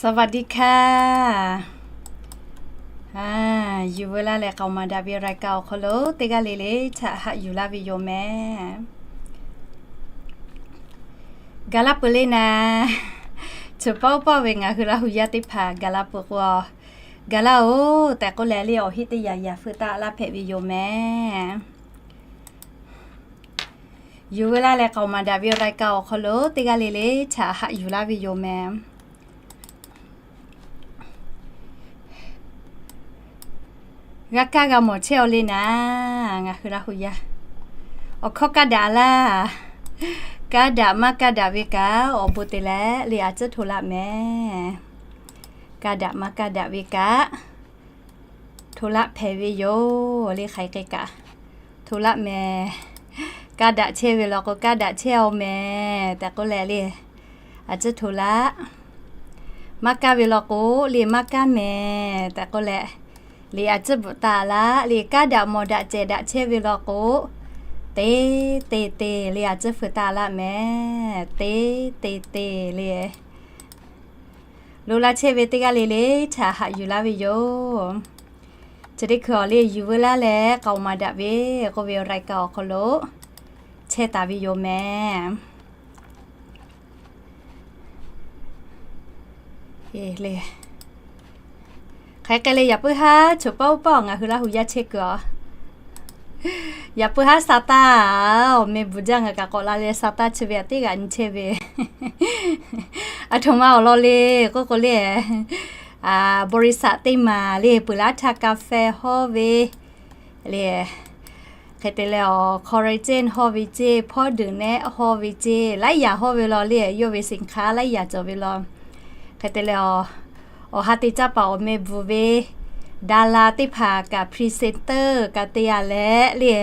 สวัสดีค่ะ Yuˬ veu laˇ leh k'aoˍ maˍ daꞈ ve รายการ awˬ hk'aw lo teˇ g'aˇ le le htaꞈ haꞈ yuˬ laˇ ve yoˬ mehˍ. Gaˬ laˇ peuˬ le naˍ. Cheuˬ paˇ oˇ paˇ ve ngaˬ hui Laˇ hu yaˇ teˇ hpaˍ gaˬ laˇ peuˬ k'o, gaˬ laˇ-oˬ tehꞈ k'oˆ leh le awˬ heˆ teˇ yanˇ yanˇ feu taˆ laˇ hpehꞈ ve yoˬ mehˍ. Yuˬ veu laˇ leh k'aoˍ maˍ daꞈ ve รายการ awˬ hk'aw lo teˇ g'aˇ le le htaꞈ haꞈ yuˬ laˇ ve yoˬ mehˍ. G'a kaˇ g'a mawˬ chehˇ-aw le naˍ. Ngaˬ hui Laˇ hu yaˇ awˬ hkawˇ kaˇ daꞈ laˇ. Kaˇ daꞈ maˇ kaˇ daꞈ ve kaꞈ awˬ bon te leh le a tcuhˉ hto laˆ mehˍ. Kaˇ daꞈ maˇ kaˇ daꞈ ve kaꞈ hto laˆ hpehꞈ ve yoˬ le. Hk'aˬ hk'e kaꞈ hto laˆ mehˍ. Kaˇ daꞈ chehˇ ve law k'o kaˇ daꞈ chehˇ-aw mehˍ tehꞈ k'oˆ leh le a tcuhˉ hto laˆ. Maˇ kaˇ ve law k'o le maˇ kaˇ mehˍ tehꞈ k'oˆ leh le a tcuhˉ bvuhꞈ taˍ laˇ. Le kaˇ daꞈ mawˬ daꞈ cehˬ daꞈ chehˇ ve law k'o te te te le a tcuhˉ feu taˍ laˇ mehˍ. Te te te le lo laˇ chehˇ ve teˇ g'aˇ le le htaꞈ haꞈ yuˬ laˇ ve yoˬ. Chi teˇ hkui awˬ le Yuˬ veu laˇ leh k'aoˍ maˍ daꞈ ve k'oˆ ve รายการ awˬ hk'aw lo chehˇ taˍ ve yoˬ mehˍ. Hk'e le yaꞈ puiˉ haˉ cheuˬ paˇ oˇ paˇ ngaˬ hui Laˇ hu yaˇ chehˇ kuiˬ-a. Yaꞈ puiˉ haˉ sa taˇ awˬ meh bvuhˬ jaˇ ngaˬ kaꞈ k'awꞈ la leh sa taˇ chi ve aꞈ teˇ g'aꞈ nyi chehˇ ve. Aˬ htoꞈ ma awˬ lawn le k'oˆ k'o le บริษัท teˇ maˬ le peuˬ laˇ htaˇ กาแฟ hawˇ ve le, hk'e te leh awˬ collagen hawˇ ve ceˇ, เพาะดื่ม nehˆ hawˇ ve ceˇ, laiˉ yaꞈ hawˇ ve law le, yawˇ ve สินค้า laiˉ yaꞈ cawˬ ve law. Hk'e te leh awˬ ha te caˇ paˍ awˬ meh bvuhˬ ve ดารา teˇ hpaˍ kaꞈ พรีเซนเตอร์ kaꞈ te-a leh le,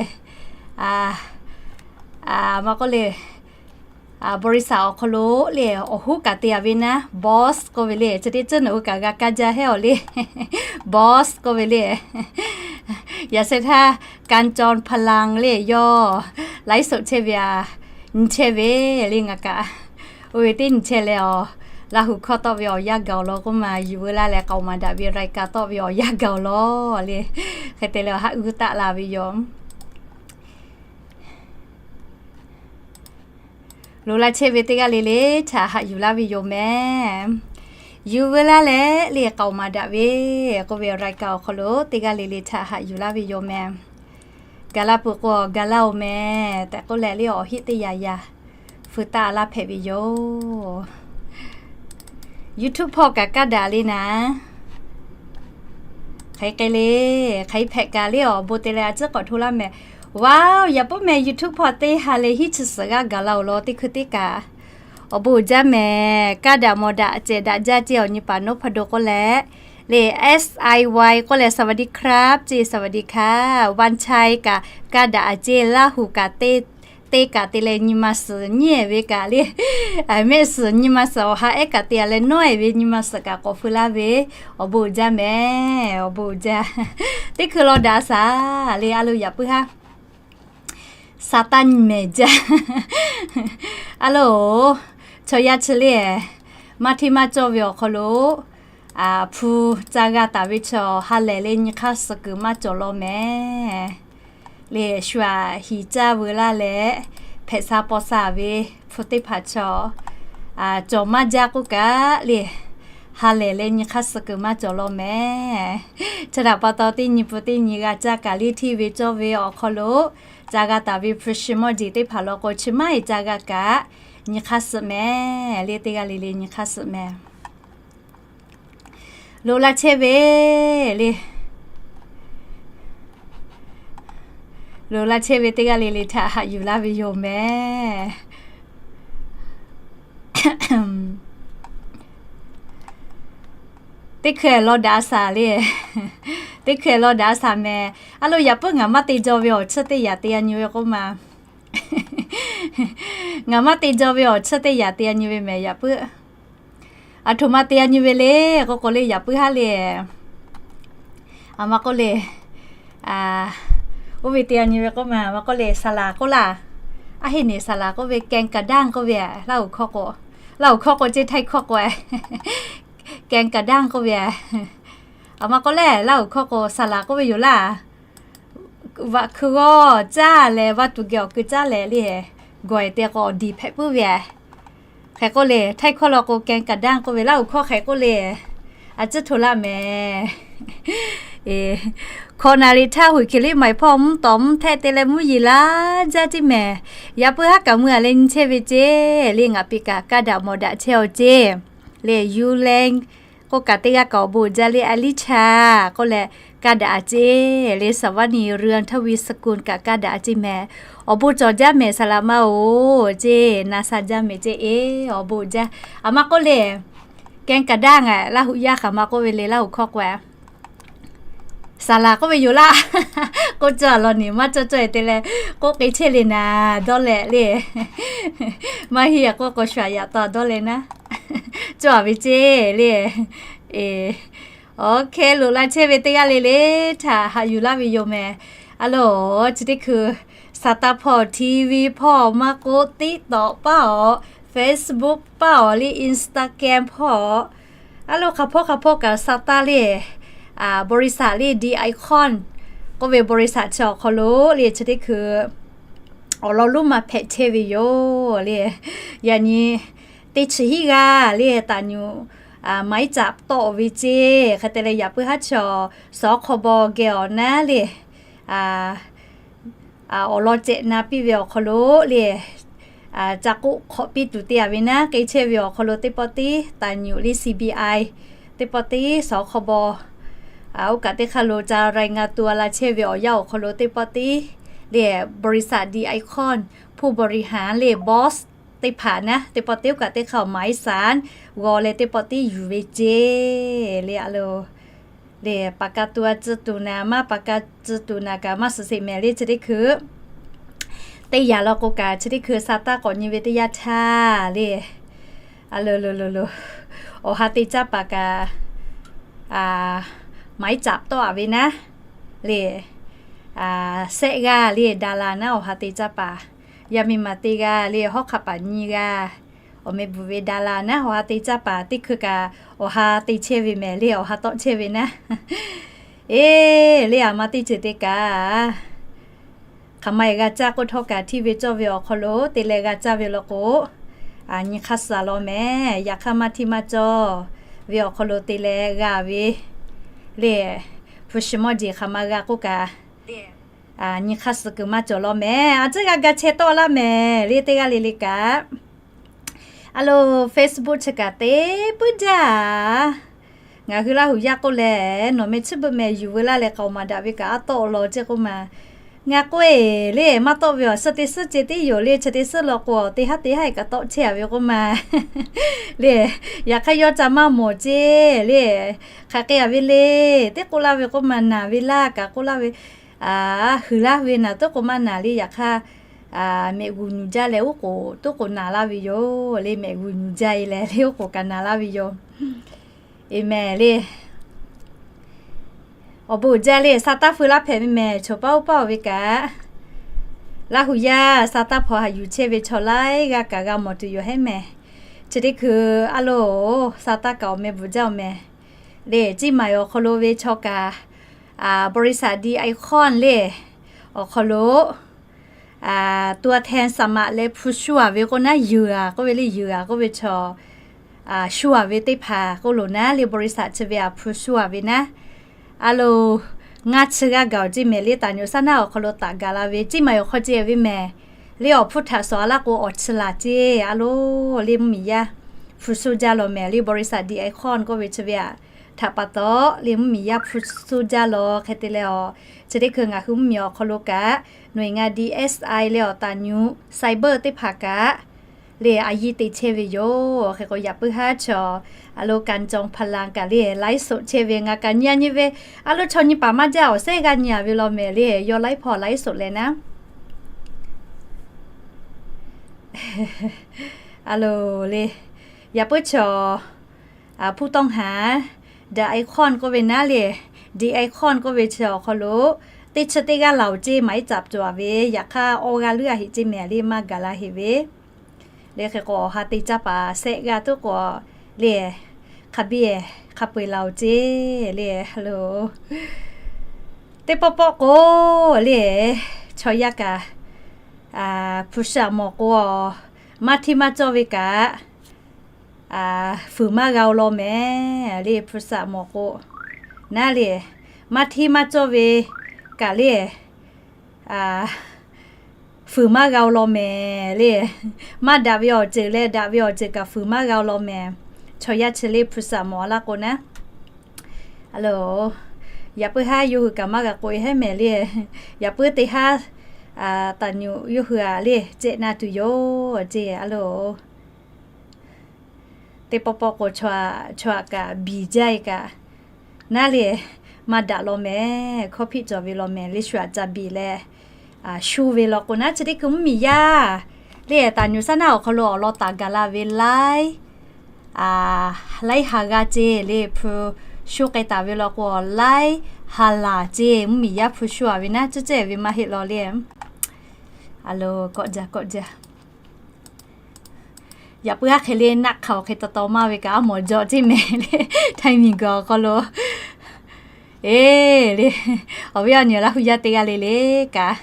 maˇ k'oˆ le บริษัท awˬ hk'aw lo le awˬ hoˉ kaꞈ te-a ve naˉ, boss k'oˆ ve le, chi teˇ ceuˬ nawˬ hui kaꞈ g'a kaˇ jaˇ hehˉ-aw le. Boss k'oˆ ve le. Yaꞈ sheh htaˇ กันจอมพลัง le yawˇ ไลฟ์สด chehˇ ve aꞈ nyi chehˇ ve le ngaˬ kaꞈ oˇ ve teˇ nyi chehˇ leh awˬ Laˇ hu hkawˇ tawˆ ve awˬ yanˇ gaˬ awˬ lawn k'oˆ ma, Yuˬ veu laˇ leh k'aoˍ maˍ daꞈ ve รายการ tawˆ ve awˬ yanˇ gaˬ awˬ lawn le. Hk'e te leh awˬ haˉ uˉ taˆ la ve yoˬ. Lo laˇ chehˇ ve teˇ g'aˇ le le htaꞈ haꞈ yuˬ laˇ ve yoˬ mehˍ. Yuˬ veu laˇ leh le k'aoˍ maˍ daꞈ ve k'oˆ ve รายการ awˬ hk'aw lo teˇ g'aˇ le le htaꞈ haꞈ yuˬ laˇ ve yoˬ mehˍ. Gaˬ laˇ peuˬ k'o gaˬ laˇ-oˬ mehˍ tehꞈ k'oˆ leh le awˬ heˆ teˇ yanˇ yanˇ feu taˆ laˇ hpehꞈ ve yoˬ. YouTube hpawˇ kaꞈ kaˇ daꞈ le naˍ. Hk'aˬ hk'e le, hk'aˬ hk'e hpehꞈ kaꞈ le awˬ bon te leh a tcuhˉ k'awꞈ hto laˇ mehˍ. Wow, yaꞈ puiˉ mehˍ YouTube hpawˇ teˇ ha leh hiˉ chi suhˍ g'aˇ gaˬ la-oˬ lawn teˇ hkui teˇ kaꞈ awˬ bon uiˍ jaˇ mehˍ. Kaˇ daꞈ mawˬ daꞈ cehˬ daꞈ jaˇ ceˇ awˬ nyi paˍ นพดล k'oˆ leh le, S I Y k'oˆ leh สวัสดีครับ ceˇ สวัสดีค่ะ วันชัย kaꞈ kaˇ daꞈ ceˇ Laˇ hu kaꞈ te te kaꞈ te leh nyi ma suhˍ nyiˉ-ehˍ ve kaꞈ le, mehˆ suhˍ nyi ma suhˍ awˬ ha ehˉ kaꞈ te-a leh nawˉ-ehˍ ve nyi ma suhˍ kaꞈ k'awꞈ feu laˇ ve awˬ bon uiˍ jaˇ mehˍ. Awˬ bon uiˍ jaˇ. Teˇ hkui law daꞈ a shaˍ le a lo yaꞈ puiˉ haˉ sa taˇ nyi mehˍ jaˇ. A lo, chaw yaˇ chi le maˇ hteˇ maˇ cawˇ ve awˬ hk'aw lo hpu ca g'a taˍ ve chaw ha lehˬ leh nyi hk'aˇ suh kuiˬ maˇ cawˬ law mehˍ. Le shu aꞈ hiˍ caˇ veu laˇ leh hpehꞈ sha paw sha ve hpu teˇ hpaˍ chaw cawˬ maˇ jaˇ k'oˆ kaꞈ le, ha lehˬ leh nyi hk'aˇ suh kuiˬ maˇ cawˬ law mehˍ. Chi htaꞈ pa taw teˇ nyi pun teˇ nyi g'a caˇ kaꞈ le hteˇ ve cawˇ ve awˬ hk'aw lo ca g'a taˍ ve hpu shi mawˇ jeˬ teˇ hpaˍ law k'o chi maˇ heˆ ca g'a kaꞈ nyi hk'aˇ suh mehˍ. Le teˇ g'aˇ le le nyi hk'aˇ suh mehˍ. Lo laˇ chehˇ ve le, lo laˇ chehˇ ve teˇ g'aˇ le le htaꞈ haꞈ yuˬ laˇ ve yoˬ mehˍ. Teˇ hkui law daꞈ a shaˍ le, teˇ hkui law daꞈ a shaˍ mehˍ. A lo yaꞈ puiˉ ngaˬ maˇ te jaw ve awˬ tsuhˇ teˇ yaꞈ te-a nyi ve k'oˆ ma, ngaˬ maˇ te jaw ve awˬ tsuhˇ teˇ yaꞈ te-a nyi ve mehˍ yaꞈ puiˉ. Aˬ htoꞈ ma te-a nyi ve le k'oˆ k'o le yaꞈ puiˉ haˉ le, a maˇ k'oˆ le, oˇ ve te-a nyi ve k'oˆ ma, maˇ k'oˆ le saˍ laˍ k'oˆ laˇ. A heˆ neˬ saˍ laˍ k'oˆ ve แกงกะด้าง k'oˆ ve, Laˇ huˍ hkawˇ k'o, Laˇ huˍ hkawˇ k'o ceˇ Htaiˇ hkawˇ k'o ကဲကဒါ k'oˆ ve. Aˬ ma k'oˆ lehˬ, Laˇ huˍ hkawˇ k'o saˍ laˍ k'oˆ ve yoˬ laˇ. Vaꞈ hkui g'awˇ caˇ leh, vaˇ tuˬ geh awˬ kui caˇ leh le, gawˬ-e te k'o awˬ diˬ hpehꞈ puiˉ ve. Hk'e k'oˆ le, Htaiˇ hkawˇ law k'o keh ka daˇ k'oˆ ve, Laˇ huˍ hkawˇ hk'e k'oˆ le, a ciˉ hto laˇ mehˍ. Hkawꞈ naˍ riˍ htaˇ huiˍ kiˬ liˇ maiˍ hpawˇ mvuhˇ tawˍ mvuhˇ htehˆ te leh mvuhˇ yeˬ laˇ jaˇ ceˇ mehˍ. Yaꞈ puiˉ haˉ kaꞈ mui-a leh nyi chehˇ ve ceˇ le, ngaˬ piˇ kaꞈ kaˇ daꞈ mawˬ daꞈ chehˇ-aw ceˇ le, Yuleng k'oˆ kaꞈ teˇ g'aˇ kaꞈ awˬ bon jaˇ le, Aliˇ chaˇ k'oˆ leh kaˇ daꞈ-a ceˇ le, Saˍ vaˇ niˬ Ruiˇ Anˍ htaˇ ve suh kun kaꞈ kaˇ daꞈ-a ceˇ mehˍ. Awˬ bon cawˬ jaˇ mehˍ, saˍ laˍ maˇ-oˬ ceˇ, na sha jaˇ mehˍ ceˇ e, awˬ bon jaˇ. Aˬ ma k'oˆ le, keh ka daˇ ngaˬ Laˇ huˍ yaˇ hk'aˬ ma k'oˆ ve le, Laˇ huˍ hkawˇ k'o saˍ laˍ k'oˆ ve yoˬ laˇ. K'oˆ cawˇ-a law niˬ maˇ cawˇ cawˇ-e te leh, k'oˆ k'e chehˇ le naˍ dawˇ leh le. Maˇ heˆ-a k'oˆ k'o shuˍ yaꞈ taw dawˇ leh naˉ, cawˇ-a ve ceˇ le. Awˬ hk'e loꞈ la chehˇ ve teˇ g'aˇ le le htaꞈ haꞈ yuˬ laˇ ve yoˬ mehˍ. A loˬ, chi teˇ hkui saˍ taˇ hpawˇ, TV hpawˇ, maˇ k'oˆ TikTok paˇ-oˬ, Facebook paˇ-oˬ le, Instagram hpawˇ, a loˬ hk'aˬ hpawˇ hk'aˬ hpawˇ kaꞈ saˍ taˇ le, บริษัท le, D Icon k'oˆ ve บริษัท chi awˬ hk'aw lo le chi teˇ hkui awˬ lawn lonˉ ma hpehꞈ chehˇ ve yoˬ le. Yaꞈ nyi teˇ chi hiˉ g'aˇ le taˍ nyuꞈ หมายจับ tawˆ ve ceˇ. Hk'e te leh yaꞈ puiˉ haˉ chaw สคบ geh awˬ naˉ le awˬ lawn cehˬ na piˇ ve awˬ hk'aw lo le, ca k'oˆ hk'awꞈ piˇ tuˬ te-a ve naˉ k'e chehˇ ve awˬ hk'aw lo teˇ pawˆ tiˉ taˍ nyuꞈ le ซีบีไอ teˇ pawˆ tiˉ สคบ oˇ kaꞈ teˇ hk'aˇ lo ca รายงานตัว la chehˇ ve awˬ yanˇ awˬ hk'aw lo teˇ pawˆ tiˉ le, บริษัท D Icon ผู้บริหาร le, boss teˇ hpaˍ naˉ teˇ pawˆ tiˉ oˇ kaꞈ teˇ hk'aˇ หมายสาร g'aw leh teˇ pawˆ tiˉ yuˬ ve ceˇ le. A loˬ, le ปากกาตัว tcuh tuˬ naˍ, maˇ ปากกา tcuh tuˬ naˍ kaꞈ maˇ suhˍ sheˍ mehˍ le chi teˇ hkui teˇ yanˇ law k'o kaꞈ chi teˇ hkui saˍ taˇ k'awꞈ nyi ve teˇ yanˇ htaˇ le, a loˬ loˬ loˬ loˬ, awˬ ha te caˇ paˍ kaꞈ หมายจับ tawˆ-a ve naˉ le, sehˆ g'aˇ le ดารา naˉ awˬ ha te caˇ paˍ, yaˇ miˇ ma teˇ g'aˇ le, hawˉ hk'aˆ paˍ nyiˇ g'aˇ, awˬ meh bvuhꞈ ve ดารา naˉ awˬ ha te caˇ paˍ teˇ hkui kaꞈ awˬ ha te chehˇ ve mehˍ le, awˬ ha tawˆ chehˇ ve naˉ. Eˬ le, aˬ ma teˇ ceuˬ te kaꞈ hk'aˬ ma-e g'a caˇ k'oˆ htawˇ kaꞈ hteˇ ve cawˇ ve awˬ hk'aw lo te leh g'a caˇ ve law k'o, nyi hk'aˇ suh law mehˍ. Yaꞈ hk'aˇ maˇ hteˇ maˇ cawˇ ve awˬ hk'aw lo te leh g'a ve le, hpu shi mawˇ jeˬ hk'aˬ ma g'a k'oˆ kaꞈ nyi hk'aˇ suh kuiˬ maˇ cawˬ law mehˍ. A ciˉ g'a ga chehˇ tawˆ laˇ mehˍ le, teˇ g'aˇ le le kaꞈ. A loˬ, Facebook chi kaꞈ te puiˉ jaˇ. Ngaˬ hui Laˇ huˍ yaˇ k'oˆ leh, nawˬ meh chiˇ beuꞈ meh yuˬ veu laˇ leh k'aoˍ maˍ daꞈ ve kaꞈ a tawˆ law ceˇ k'oˆ ma. Ngaˬ k'oˆ-e le, maˇ tawˆ ve awˬ suhˉ teˇ suhˉ ceh tiˉ yoˬ le, chi teˇ suhˉ law k'o teˇ haˉ teˇ haˉ-e kaꞈ tawˆ chehˇ-a ve k'oˆ ma le. Yaꞈ hk'aˇ yawˇ ca maˇ mawˬ ceˇ le. Hk'aˬ hk'e-a ve le, teˇ k'oˆ laˇ ve k'oˆ ma, naˬ ve laˇ kaꞈ k'oˆ laˇ ve, huiˍ laˇ ve naˬ tuˉ k'o maˇ naˬ le. Yaꞈ hk'aˇ mehꞈ g'uˬ nyuˬ jaˇ leh oˉ k'oˍ tuˉ k'o naˬ laˇ ve yoˬ le. Mehꞈ g'uˬ nyuˬ jaˇ-e leh le oˉ k'oˍ kaꞈ naˬ laˇ ve yoˬ. Eˬ mehˍ le. Awˬ bon uiˍ jaˇ le, saˍ taˇ feu laˇ hpehꞈ ve mehˍ. Choˬ paˇ oˇ paˇ-oˬ ve kaꞈ, Laˇ huˍ yaˇ saˍ taˇ hpaw haꞈ yuˬ chehˇ ve chaw laiˉ g'aˇ kaꞈ g'a mawˬ tuˬ yoˬ hehˉ mehˍ. Chi teˇ hkui a loˬ, saˍ taˇ kaꞈ awˬ meh bvuhꞈ jaˇ-oˬ mehˍ le. Ciˇ maiˍ awˬ hk'aw lo ve chaw kaꞈ บริษัท D Icon le awˬ hk'aw lo ตัวแทนสมัคร leh hpu shu-a ve k'o naˉ, yuˬ-a k'oˆ ve le, yuˬ-a k'oˆ ve chaw shu-a ve teˇ hpaˍ k'oˆ loˬ naˉ le, บริษัท chi ve-a hpu shu-a ve naˉ. A loˬ, ngaˇ chi g'aˇ gaˬ-oˬ ceˇ mehˍ le. Taˍ nyuꞈ saˉ naˉ awˬ hk'aw lo taꞈ gaˬ la ve, ciˇ maiˍ awˬ hk'aw ceh ve mehˍ le. Awˬ hpfuhˇ htaꞈ sawˍ-a laˇ k'o awˬ chi laˬ ceˇ. A loˬ le, mvuhˇmiˬ yaˇ hpu shu jaˇ law mehˍ le, บริษัท D Icon k'oˆ ve chi ve-a htaꞈ pa taw le, mvuhˇmiˬ yaˇ hpu shu jaˇ law. Hk'e te leh a, chi teˇ hkui ngaˬ hui mvuhˇmiˬ awˬ hk'aw lo kaꞈ, nawˬ-e ngaˬ DSI leh awˬ taˍ nyuꞈ cyber teˇ hpaˍ kaꞈ le a yiˇ te chehˇ ve yoˬ. Hk'e k'o yaꞈ puiˉ haˉ chaw a loˬ การจองพลัง kaꞈ le ไลฟ์สด chehˇ ve ngaˬ kaꞈ nyi-a nyi ve, a loˬ chaw nyi paˍ maˇ jaˇ awˬ sehˉ g'aˇ nyi-a ve law mehˍ le, yawˇ ไลฟ์ hpawˇ ไลฟ์สด leh naˉ. A loˬ le, yaꞈ puiˉ chaw ผู้ต้องหา The Icon k'oˆ ve naˉ le, The Icon k'oˆ ve chi awˬ hk'aw lo teˇ chi teˇ g'aˇ laˬ-oˬ ceˇ, หมายจับ cawˬ-a ve, yaꞈ hk'aˇ awˇ g'aˇ leuˉ-a heꞈ ceˇ mehˍ le, maˇ gaˬ la heꞈ ve le. Hk'e k'o awˬ ha te caˇ paˍ sehˆ g'aˇ tuˉ k'o le, Hk'a biˇ hk'a peu-eˬ laˬ-oˬ ceˇ le. Teˇ pawˆ pawˆ k'o le, chaw yaˇ kaꞈ, push up mawˬ k'o, maˇ hteˇ maˇ cawˇ ve kaꞈ, fuiˍ maˇ g'a-o law mehˍ le. Push up mawˬ k'o, naˉ le, maˇ hteˇ maˇ cawˇ ve kaꞈ le, fuiˍ maˇ g'a-o law mehˍ le. Maˇ daꞈ ve awˬ ceuˬ leh daꞈ ve awˬ ceuˬ kaꞈ fuiˍ maˇ g'a-o law mehˍ. Chaw yaˇ chi le push up mawˬ laˇ k'o naˉ, a lo, yaꞈ puiˉ haˉ yawˇ hui kaꞈ maˇ g'a k'oꞈ-e hehˉ mehˍ le. Yaꞈ puiˉ teˇ haˉ taˍ nyuꞈ yawˇ hui-a le cehˬ na tuˬ yoˬ ceˇ. A lo, teˇ pawˆ pawˆ k'o, chaw aꞈ kaꞈ biˬ jaˇ-e kaꞈ, naˉ le, maˇ daꞈ law mehˍ. Hkawˇ hpiˆ cawˬ ve law mehˍ le. Shu aꞈ ca biˬ leh, shu ve law k'o naˉ, chi teˇ hkui mvuhˇmiˬ yaˇ le, taˍ nyuꞈ saˉ naˉ awˬ hk'aw lo awˬ lawn taˍ gaˬ la ve laiˉ, laiˉ ha g'aˇ ceˇ le. Hpu shu k'ai taˍ ve law k'o, laiˉ ha laˬ ceˇ. Mvuhˇmiˬ yaˇ hpu shu-a ve naˉ, cehˇ cehˇ ve maˇ heˆ law le. A lo, kawˆ jaˇ kawˆ jaˇ. Yaꞈ puiˉ haˉ hk'e le naˆ hk'aˬ awˬ hk'e taw taw maˇ ve kaꞈ, a mawˬ jaw ceˇ mehˍ le. Htaiˍ miˬguiˬ awˬ hk'aw lo, e le, awˬ viˉ awˬ nyi Laˇ hu yaˇ teˇ g'aˇ le le kaꞈ,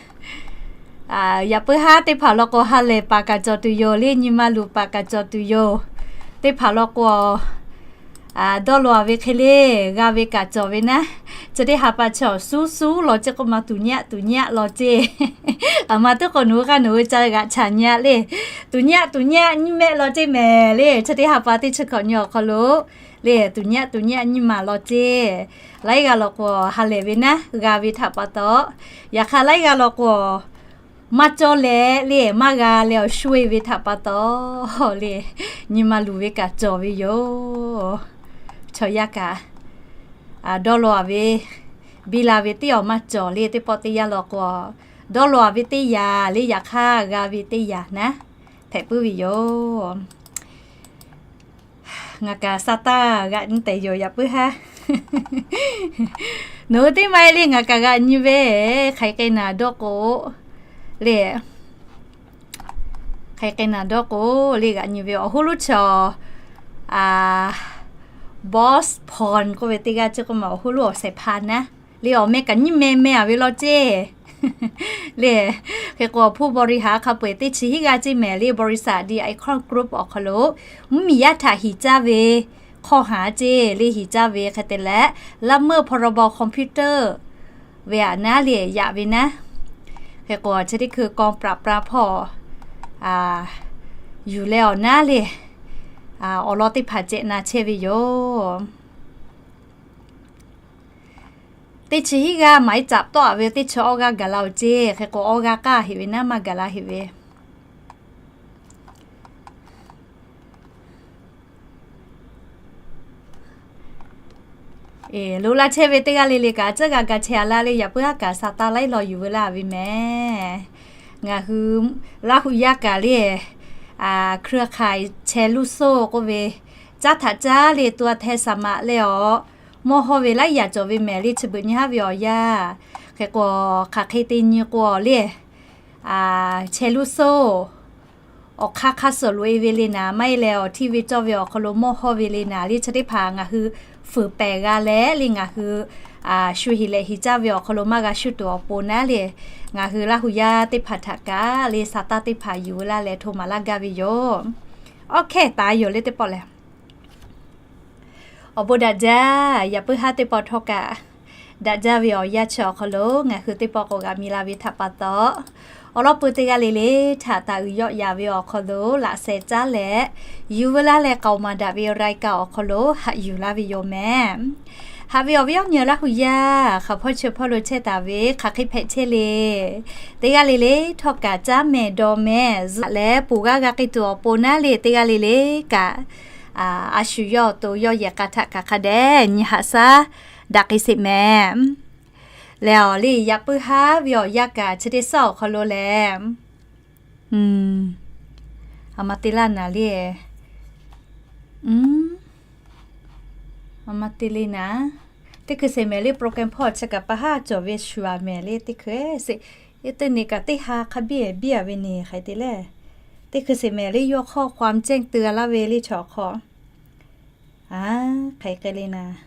yaꞈ puiˉ haˉ teˇ hpaˍ law k'o, ha lehˬ paˍ kaꞈ cawˬ tuˬ yoˬ le. Nyi ma luˬ paˍ kaꞈ cawˬ tuˬ yoˬ. Teˇ hpaˍ law k'o, dawˇ law-a ve hk'e le, g'a ve kaꞈ cawˬ ve naˉ, chi teˇ ha pa chaw suˉ suˉ law ceˇ k'oˆ ma, tuˍ nyaˆ tuˍ nyaˆ law ceˇ. Aˬ ma teˇ k'o nawˬ hui k'aˇ nawˬ hui ca g'aꞈ chaꞈ nyi-a le. Tuˍ nyaˆ tuˍ nyaˆ nyiˇ mehˆ law ceˇ mehˍ le. Chi teˇ ha pa teˇ chi hkawꞈ nyi awˬ hk'aw lo le, tuˍ nyaˆ tuˍ nyaˆ nyiˇ maˬ law ceˇ. Laiˉ g'aˇ law k'o, ha lehˬ ve naˉ g'a ve htaꞈ pa taw, yaꞈ hk'aˇ laiˉ g'aˇ law k'o, maˇ cawˇ leh le, maˇ g'a leh awˬ shu-e ve htaꞈ pa taw le, nyi ma luˬ ve kaꞈ cawˬ ve yoˬ. Chaw yaˇ kaꞈ dawˇ law-a ve, biˇ la ve teˇ awˬ maˇ cawˬ le. Teˇ pawˆ teˇ yanˇ law k'o, dawˇ law-a ve teˇ yanˇ le, yaꞈ hk'aˇ g'a ve teˇ yanˇ naˉ hpehꞈ puiˉ ve yoˬ. Ngaˬ kaꞈ sa taˇ g'aꞈ nyi tehꞈ yoˬ, yaꞈ puiˉ haˉ. Nawˬ hui teˇ maˇ-e le ngaˬ kaꞈ g'aꞈ nyi ve, hk'aˬ hk'e naˬ dawˇ k'o le, hk'aˬ hk'e naˬ dawˇ k'o le g'aꞈ nyi ve awˬ hoˉ loˉ chaw, boss porn k'oˆ ve teˇ g'aˇ ceˇ k'oˆ ma, awˬ hoˉ loˉ awˬ shehˍ hpaˇ naˉ le, awˬ meh kaꞈ nyiˇ meh meh-a ve law ceˇ le. Hk'e k'o, awˬ hpuˇ บริหาร hk'a peu-eˬ teˇ chi hiˉ g'aˇ ceˇ mehˍ le. บริษัท ดีไอคอน กรุ๊ป awˬ hk'aw lo mvuhˇmiˬ yaˇ htaꞈ hiˍ caˇ ve hkawˇ haˍ ceˇ le, hiˍ caˇ ve hk'e te leh, ละเมิด พรบ คอมพิวเตอร์ ve aꞈ naˉ le yaꞈ ve naˉ. Hk'e k'o, chi teˇ hkui กองปราบปราม hpawˇ yuˬ leh awˬ naˉ le, awˬ lawn teˇ hpaˍ cehˬ na chehˇ ve yoˬ. Teˇ chi hiˉ g'aˇ หมายจับ tawˆ-a ve teˇ chi awˇ g'aˇ gaˬ la-oˬ ceˇ. Hk'e k'o, awˇ g'aˇ k'aˇ heꞈ ve naˉ maˇ gaˬ la heꞈ ve. Eˬ, loꞈ la chehˇ ve teˇ g'aˇ le le kaꞈ, tcuhˉ g'a ga chehˇ-a laˇ le, yaꞈ puiˉ haˉ kaꞈ sa taˇ laiˉ law yuˬ veu laˇ ve mehˍ. Ngaˬ hui Laˇ hu yaˇ kaꞈ le, เครือข่ายแชร์ลูกโซ่ k'oˆ ve, caˉ htaꞈ caˉ le ตัวแทนสมัคร leh awˬ mawˇ hawˇ ve laiˉ yaꞈ cawˬ ve mehˍ le, chi beuꞈ nyi haˉ ve awˬ yanˇ. Hk'e k'o, hk'aˬ hk'e te nyi k'o le, แชร์ลูกโซ่ awˬ hk'aˇ hk'aˇ suhˍ loꞈ-e ve le naˍ, maˇ heˆ leh awˬ htiˇ ve cawˇ ve awˬ hk'aw lo mawˇ hawˇ ve le naˍ le, chi teˇ hpaˍ ngaˬ hui fuiˍ pehˍ g'a leh le, ngaˬ hui shu heˍ leh heˍ caˇ ve awˬ hk'aw lo maˇ g'a shu tuˬ awˬ pon naˉ le, ngaˬ hui Laˇ hu yaˇ teˇ hpaˍ htaꞈ kaꞈ le, sa taˇ teˇ hpaˍ yuˬ veu laˇ leh hto maˍ laˇ gaˇ ve yoˬ. Awˬ hkehˇ taˍ yoˬ le teˇ pawˆ lehˬ. Awˬ bon daꞈ jaˇ, yaꞈ puiˉ haˉ teˇ pawˆ htawˇ kaꞈ daꞈ jaˇ ve awˬ yanˇ chi awˬ hk'aw lo ngaˬ hui teˇ pawˆ k'awꞈ g'a mi la ve htaꞈ pa taw, awˬ lawn pui teˇ g'aˇ le le htaꞈ taˍ uiˍ yawˆ yaˍ ve awˬ hk'aw lo laꞈ sheh caˉ leh, yuˬ veu laˇ leh k'aoˍ maˍ daꞈ ve รายการ awˬ hk'aw lo haꞈ yuˬ laˇ ve yoˬ mehˍ. Haꞈ ve awˬ viˉ awˬ nyi Laˇ hu yaˇ, hk'aˬ hpawˇ chi hpawˇ lo chehˇ taˍ ve hk'aˬ hk'e hpehꞈ chehˇ le. Teˇ g'aˇ le le htawˇ kaꞈ caˉ mehˍ dawˇ mehˍ zuhꞈ leh ponˬ g'aˇ g'a k'ai tuˬ awˬ pon naˉ le, teˇ g'aˇ le le kaꞈ a shu yawˇ awˬ to yawˇ yehˬ k'a htaꞈ kaꞈ hk'a dehꞈ nyi haꞈ shaˉ daꞈ k'ai sheˍ mehˍ. Leh awˬ le yaꞈ puiˉ haˉ ve awˬ yanˇ kaꞈ chi teˇ shaˉ awˬ hk'aw lo lehˬ, a ma te laˇ naˍ le, a ma te le naˍ, teˇ hkui sheˍ mehˍ le โปรแกรม hpawˇ chi kaꞈ pa haˉ cawˬ ve shuˍ-a mehˍ le teˇ hkui sheˍ, teˇ ne kaꞈ teˇ ha hk'a biˇ biˇ-a ve neˬ hk'aˬ hk'e te le. Teˇ hkui sheˍ mehˍ le yawˇ hk'awˇ ความแจ้งเตือน laˇ ve le chaw hk'aw A, hk'e hk'e le naˍ,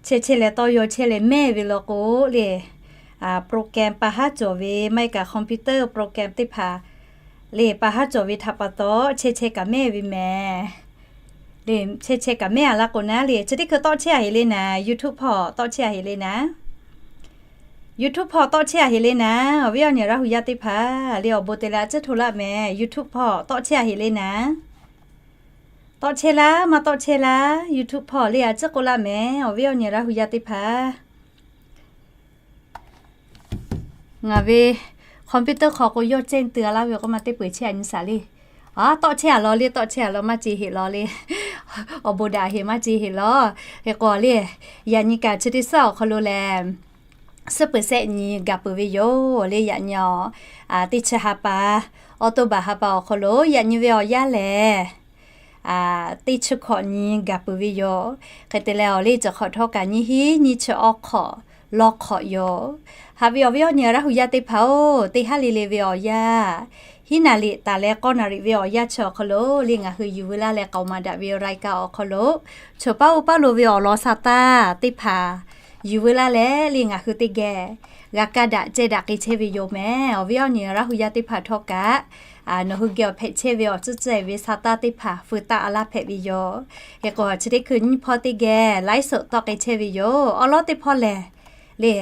chehˇ chehˇ leh tawˇ yaw chehˇ leh mehˇ ve law k'o le, program pa haˉ cawˬ ve maˇ heˆ kaꞈ computer program teˇ hpaˍ le pa haˉ cawˬ ve htaꞈ pa taw chehˇ chehˇ kaꞈ mehˇ ve mehˍ. Le chehˇ chehˇ kaꞈ mehˇ a laˇ k'o naˉ le, chi teˇ hkui tawˆ chehˇ a heˍ le naˍ, YouTube hpawˇ tawˆ chehˇ a heˍ le naˍ. YouTube hpawˇ tawˆ chehˇ a heˍ le naˍ, awˬ viˉ awˬ nyi Laˇ hu yaˇ teˇ hpaˍ le awˬ bon te leh a ciˉ hto laˇ mehˍ. YouTube hpawˇ tawˆ chehˇ a heˍ le naˍ. Tawˆ chehˇ laˇ maˇ tawˆ chehˇ laˇ, YouTube hpawˇ le a ciˉ k'oˆ laˇ mehˍ, awˬ viˉ awˬ nyi Laˇ hu yaˇ teˇ hpaˍ. Ngaˬ ve computer hk'aw k'o yawˇ cehˇ te a laˇ ve k'o maˇ teˇ peu eˬ chehˇ a nyi shaˍ le. A, tawˆ chehˇ a law le, tawˆ chehˇ a law maˇ ce heˍ law le. Awˬ bon daꞈ heˍ maˇ ce heˍ law. Hk'e k'o le, yaꞈ nyi kaꞈ chi teˇ suhˉ awˬ hk'aw lo lehˬ, suhˉ peuˬ shehˆ nyi gaˬ peuˬ ve yoˬ le. Yaꞈ nyi a, teˇ chi ha pa, October ha pa awˬ hk'aw lo yaꞈ nyi ve awˬ yanˇ lehˬ, teˇ chi hkawꞈ nyi gaˬ peuˬ ve yoˬ. Hk'e te leh awˬ le cawˬ hk'awꞈ htawˇ kaꞈ nyiˇ hinˉ nyiˇ chi awˬ hk'awꞈ lawˇ hk'awꞈ yoˬ. Haꞈ ve awˬ viˉ awˬ nyi Laˇ hu yaˇ teˇ hpaˍ-oˬ, teˇ haˉ le le ve awˬ yanˇ, hiˉ naˍ riˍ taˍ leh k'awˇ naˍ riˍ ve awˬ yanˇ chi awˬ hk'aw lo le ngaˬ hui yuˬ veu laˇ leh k'aoˍ maˍ daꞈ ve รายการ awˬ hk'aw lo, choˬ paˉ oˇ paˉ lo ve awˬ lawn sa taˇ teˇ hpaˍ yuˬ veu laˇ leh le ngaˬ hui teˇ geh g'a kaˇ daꞈ ceh daꞈ k'ai chehˇ ve yoˬ mehˍ. Awˬ viˉ awˬ nyi Laˇ hu yaˇ teˇ hpaˍ htawˇ kaꞈ, nawˬ hui geh awˬ hpehꞈ chehˇ ve awˬ tcuhˉ cehˬ ve sa taˇ teˇ hpaˍ feu taˆ a laˇ hpehꞈ ve yoˬ. Hk'e k'o chi teˇ hkui nyiˇ hpawˇ teˇ geh ไลฟ์สด tawˆ k'ai chehˇ ve yoˬ. Awˉ lawˉ teˇ hpawˇ lehˬ le,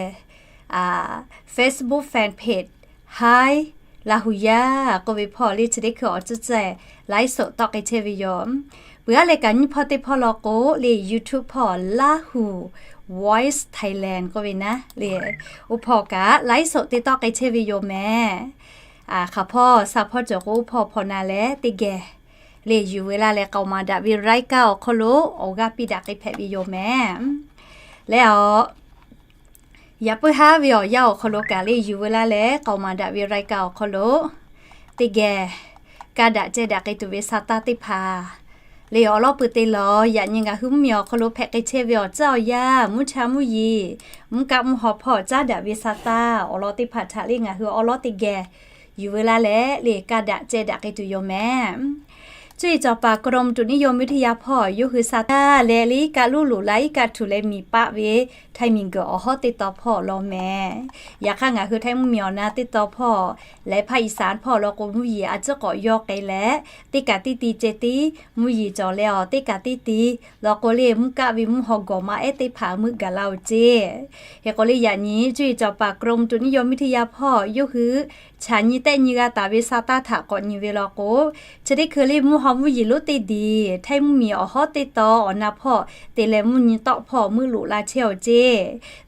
Facebook fan page Hi Laˇ hu yaˇ k'oˆ ve hpawˇ le chi teˇ hkui awˬ tcuhˉ cehˬ ไลฟ์สด tawˆ k'ai chehˇ ve yoˬ. Peuˬ aˉ leh kaꞈ nyiˇ hpawˇ teˇ hpawˇ law k'o le YouTube hpawˇ Laˇ hu Voice Thailand k'oˆ ve naˉ le, oˇ hpawˇ kaꞈ ไลฟ์สด te tawˆ k'ai chehˇ ve yoˬ mehˍ. Hk'aˬ hpawˇ sa hpawˇ cawˬ k'o oˇ hpawˇ hpawꞈ na leh teˇ geh le yuˬ veu laˇ leh k'aoˍ maˍ daꞈ ve รายการ awˬ hk'aw lo awˬ g'aˇ piˇ daꞈ k'ai hpehꞈ ve yoˬ mehˍ. Leh a, yaꞈ puiˉ haˉ ve awˬ yanˇ awˬ hk'aw lo kaꞈ le yuˬ veu laˇ leh k'aoˍ maˍ daꞈ ve รายการ awˬ hk'aw lo teˇ geh kaˇ daꞈ ceh daꞈ k'ai tuˬ ve sa taˇ teˇ hpaˍ le awˬ lawˉ pui te lawˬ. Yaꞈ nyi ngaˬ hui mvuhˇmiˬ awˬ hk'aw lo hpehꞈ k'ai chehˇ ve awˬ tcuhˉ awˬ yanˇ, mvuhˇ cha mvuhˇ yeˬ, mvuhˇ kaˆ mvuhˇ haw hpawˇ caˉ daꞈ ve sa taˇ awˬ lawn teˇ hpaˍ htaꞈ le ngaˬ hui awˉ lawˉ teˇ geh yuˬ veu laˇ leh le kaˇ daꞈ ceh daꞈ k'ai tuˬ yoˬ mehˍ. Cuˇ yiˍ cawˬ paˍ กรมอุตุนิยมวิทยา hpawˇ yawˇ hui sa taˇ leh le iˉ kaˆ luˉ loꞈ la iˉ kaˆ htuꞈ leh miˬ paˆ ve Htaiˇ miˬguiˬ awˬ hawˉ teˇ taw hpawˇ law mehˍ. Yaꞈ hk'aˇ ngaˬ hui Htaiˇ mvuhˇmiˬ awˬ na teˇ taw hpawˇ leh ภาคอีสาน hpawˇ law k'o mvuhˇ yeˬ a ciˉ k'awꞈ yawˇ k'ai leh, teˇ kaꞈ teˇ ti ceh tiˉ mvuhˇ yeˬ cawˬ leh awˬ teˇ kaꞈ teˇ ti law k'o le mvuhˇ kaˆ ve mvuhˇ haw gawˬ ma ehˉ teˇ hpaˍ meuˆ gaˬ la-oˬ ceˇ. Hk'e k'o le yaꞈ nyi cuˇ yiˍ cawˬ paˍ กรมอุตุนิยมวิทยา hpawˇ yawˇ hui chaꞈ nyi tehˆ nyi g'a taˍ ve sa taˇ htaꞈ k'awꞈ nyi ve law k'o, chi teˇ hkui le mvuhˇ haw mvuhˇ yeˬ lonˉ teˇ diˬ Htaiˇ mvuhˇmiˬ awˬ hawˉ teˇ taw awˬ na hpawˇ te leh mvuhˇ nyi tawˆ hpawˇ meuˆ loꞈ la chehˇ-oˬ ceˇ.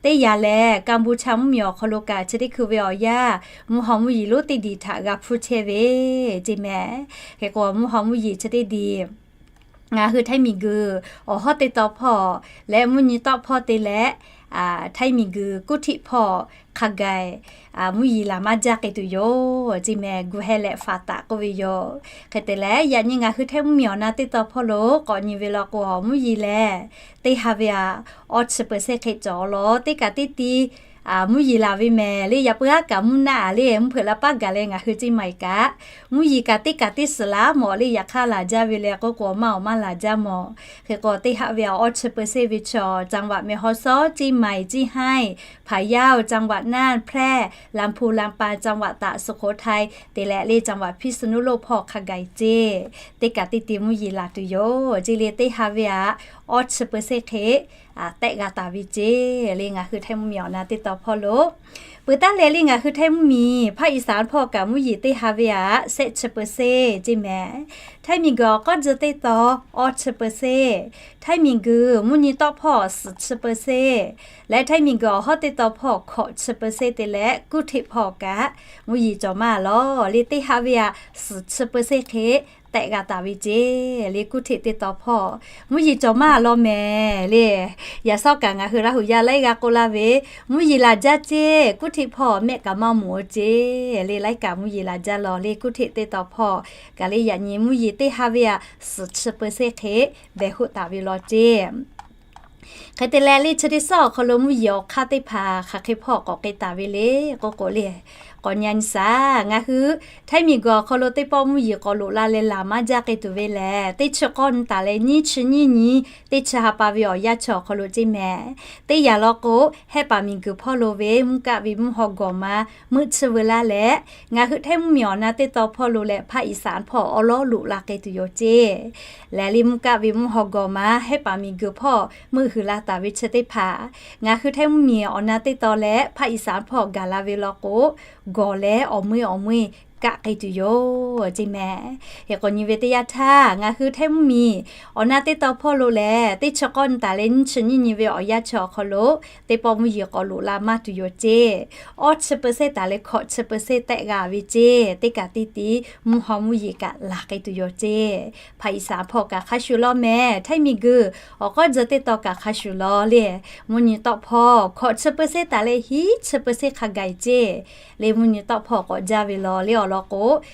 Teˇ yanˇ lehˬ Kaˍ bu cha mvuhˇmiˬ awˬ hk'aw lo kaꞈ chi teˇ hkui ve awˬ yanˇ mvuhˇ haw mvuhˇ yeˬ lonˉ teˇ diˬ htaꞈ g'a hpuˇ chehˇ ve ceˇ mehˍ. Hk'e k'o mvuhˇ haw mvuhˇ yeˬ chi teˇ diˬ ngaˬ hui Htaiˇ miˬguiˬ awˬ hawˉ teˇ taw hpawˇ leh mvuhˇ nyi tawˆ hpawˇ te leh Htaiˇ miˬguiˬ kuˇ htiˆ hpawˇ hk'a gaiˬ mvuhˇ yeˬ laˬ maˇ jaˇ k'ai tuˬ yoˬ ceˇ mehˍ. Gu heh leh faˍ taˍ k'oˆ ve yoˬ. Hk'e te leh yaꞈ nyi ngaˬ hui Htaiˇ mvuhˇmiˬ awˬ na teˇ taw hpawˇ lo k'awꞈ nyi ve law k'o mvuhˇ yeˬ lehˬ teˇ ha ve aꞈ awˇ chi เปอร์เซ็นต์ hk'e cawˬ law teˇ kaꞈ teˇ ti mvuhˇ yeˬ laˬ ve mehˍ le. Yaꞈ puiˉ aˉ kaꞈ mvuhˇ naˆ a le mvuhˇ hpeuꞈ la paˉ gaˬ leh ngaˬ hui ceˇ maˬ iˍ kaꞈ mvuhˇ yeˬ kaꞈ teˇ kaꞈ teˇ suhˍ laˬ mawˬ le. Yaꞈ hk'aˇ laˬ jaˇ ve leh k'oˆ k'o maˇ awˬ maˇ laˬ jaˇ mawˬ. Hk'e k'o teˇ ha ve aꞈ awˇ chi เปอร์เซ็นต์ ve chaw จังหวัดแม่ฮ่องสอน ceˇ maˬ iˍ ceˇ haiˇ Phayao จังหวัดน่าน Phrae ลำพูน ลำปาง จังหวัดตาก สุโขทัย te leh le จังหวัดพิษณุโลก hpawˇ hk'a gaiˬ ceˇ teˇ kaꞈ teˇ ti mvuhˇ yeˬ laˬ tuˬ yoˬ ceˇ le. Teˇ ha ve aꞈ awˇ chi เปอร์เซ็นต์ hk'e tehˆ g'a taˍ ve ceˇ le ngaˬ hui Htaiˇ mvuhˇmiˬ awˬ na teˇ taw hpawˇ lo. Peuˬ taˉ leh le ngaˬ hui Htaiˇ mvuhˇmiˬ ภาคอีสาน hpawˇ kaꞈ mvuhˇ yeˬ teˇ ha ve aꞈ shehˆ chi เปอร์เซ็นต์ ceˇ mehˍ. Htaiˇ miˬguiˬ awˬ k'awˇ jeu teˇ taw awˇ chi เปอร์เซ็นต์, Htaiˇ miˬguiˬ mvuhˇ nyi tawˆ hpawˇ suhˍ chi เปอร์เซ็นต์ leh Htaiˇ miˬguiˬ awˬ hawˉ teˇ taw hpawˇ hkawꞈ chi เปอร์เซ็นต์ te leh kuˇ htiˆ hpawˇ kaꞈ mvuhˇ yeˬ cawˬ maˇ lawˬ le. Teˇ ha ve aꞈ suhˍ chi เปอร์เซ็นต์ hk'e tehˆ g'a taˍ ve ceˇ le. Kuˇ htiˆ teˇ taw hpawˇ mvuhˇ yeˬ cawˬ maˇ lawˬ mehˍ le. Yaꞈ shawˉ kaꞈ ngaˬ hui Laˇ hu yaˇ laiˉ g'aˇ k'oˆ laˇ ve, mvuhˇ yeˬ laˬ jaˇ ceˇ, kuˇ htiˆ hpawˇ mehˆ kaꞈ maˇ mawˬ ceˇ le. Laiˉ kaꞈ mvuhˇ yeˬ laˬ jaˇ lawˬ le. Kuˇ htiˆ teˇ taw hpawˇ kaꞈ le yaꞈ nyi mvuhˇ yeˬ teˇ ha ve aꞈ suhˍ chi เปอร์เซ็นต์ hk'e behˬ hoˆ taˍ ve lawˬ ceˇ. Hk'e te leh le chi teˇ suhˉ awˬ hk'aw lo mvuhˇ yeˬ awˬ hk'aˇ teˇ hpaˍ hk'aˬ hk'e hpawˇ k'awꞈ k'ai taˍ ve le k'oˆ k'o le, k'awꞈ nyi nyi shaˍ. Ngaˬ hui Htaiˇ miˬguiˬ awˬ hk'aw lo teˇ pawˆ mvuhˇ yeˬ k'awꞈ loꞈ la leh laˬ maˇ jaˇ k'ai tuˬ ve lehˬ, teˇ chi k'awˇ nyi taˍ leh nyiˇ chi nyiˇ nyi, teˇ chi ha pa ve awˬ yanˇ chi awˬ hk'aw lo ceˇ mehˍ. Teˇ yanˇ law k'o, Hehˉ paˍ miˬguiˬ hpawˇ lo ve mvuhˇ kaˆ ve mvuhˇ haw gawˬ ma meuˆ chiˇ veu laˇ leh, ngaˬ hui Htaiˇ mvuhˇ miˬ awˬ na teˇ tawn hpawˇ lo leh ภาคอีสาน hpawˇ awˉ lawˉ loꞈ la k'ai tuˬ yoˬ ceˇ. Lehˬ le mvuhˇ kaˆ ve mvuhˇ haw gawˬ ma Hehˉ paˍ miˬguiˬ hpawˇ meuˆ huiˍ la taˍ ve chi teˇ hpaˍ, ngaˬ hui Htaiˇ mvuhˇ miˬ awˬ na teˇ tawn leh ภาคอีสาน hpawˇ gaˬ la ve law k'o, gawˬ leh awˬ meuˇ awˬ meuˇ kaˆ k'ai tuˬ yoˬ ceˇ mehˍ. Hk'e k'awꞈ nyi ve teˇ yanˇ htaˇ, ngaˬ hui Htaiˇ mvuhˇ miˬ awˬ na teˇ tawn hpawˇ lo lehˬ, teˇ chi k'awˇ nyi taˍ leh nyiˇ chi nyiˇ nyi ve awˬ yanˇ chi awˬ hk'aw lo teˇ pawˆ mvuhˇ yeˬ k'awꞈ loꞈ la maˇ tuˬ yoˬ ceˇ. Awˇ chi เปอร์เซ็นต์ taˍ leh hkawꞈ chi เปอร์เซ็นต์ tehˆ g'a ve ceˇ. Teˇ kaꞈ teˇ tiˉ mvuhˇ haw mvuhˇ yeˬ kaꞈ laˬ k'ai tuˬ yoˬ ceˇ. ภาคอีสาน hpawˇ kaꞈ hk'a shuˍ law mehˍ. Htaiˇ miˬguiˬ awˬ k'awˇ tzuhˬ teˇ tawn kaꞈ hk'a shuˍ law le, mvuhˇ nyi tawˆ hpawˇ hkawꞈ chi เปอร์เซ็นต์ taˍ leh hiˉ chi เปอร์เซ็นต์ hk'a gaˬ ceˇ. Le mvuhˇ nyi tawˆ hpawˇ k'awꞈ jaˇ ve law le awˬ lawn k'o,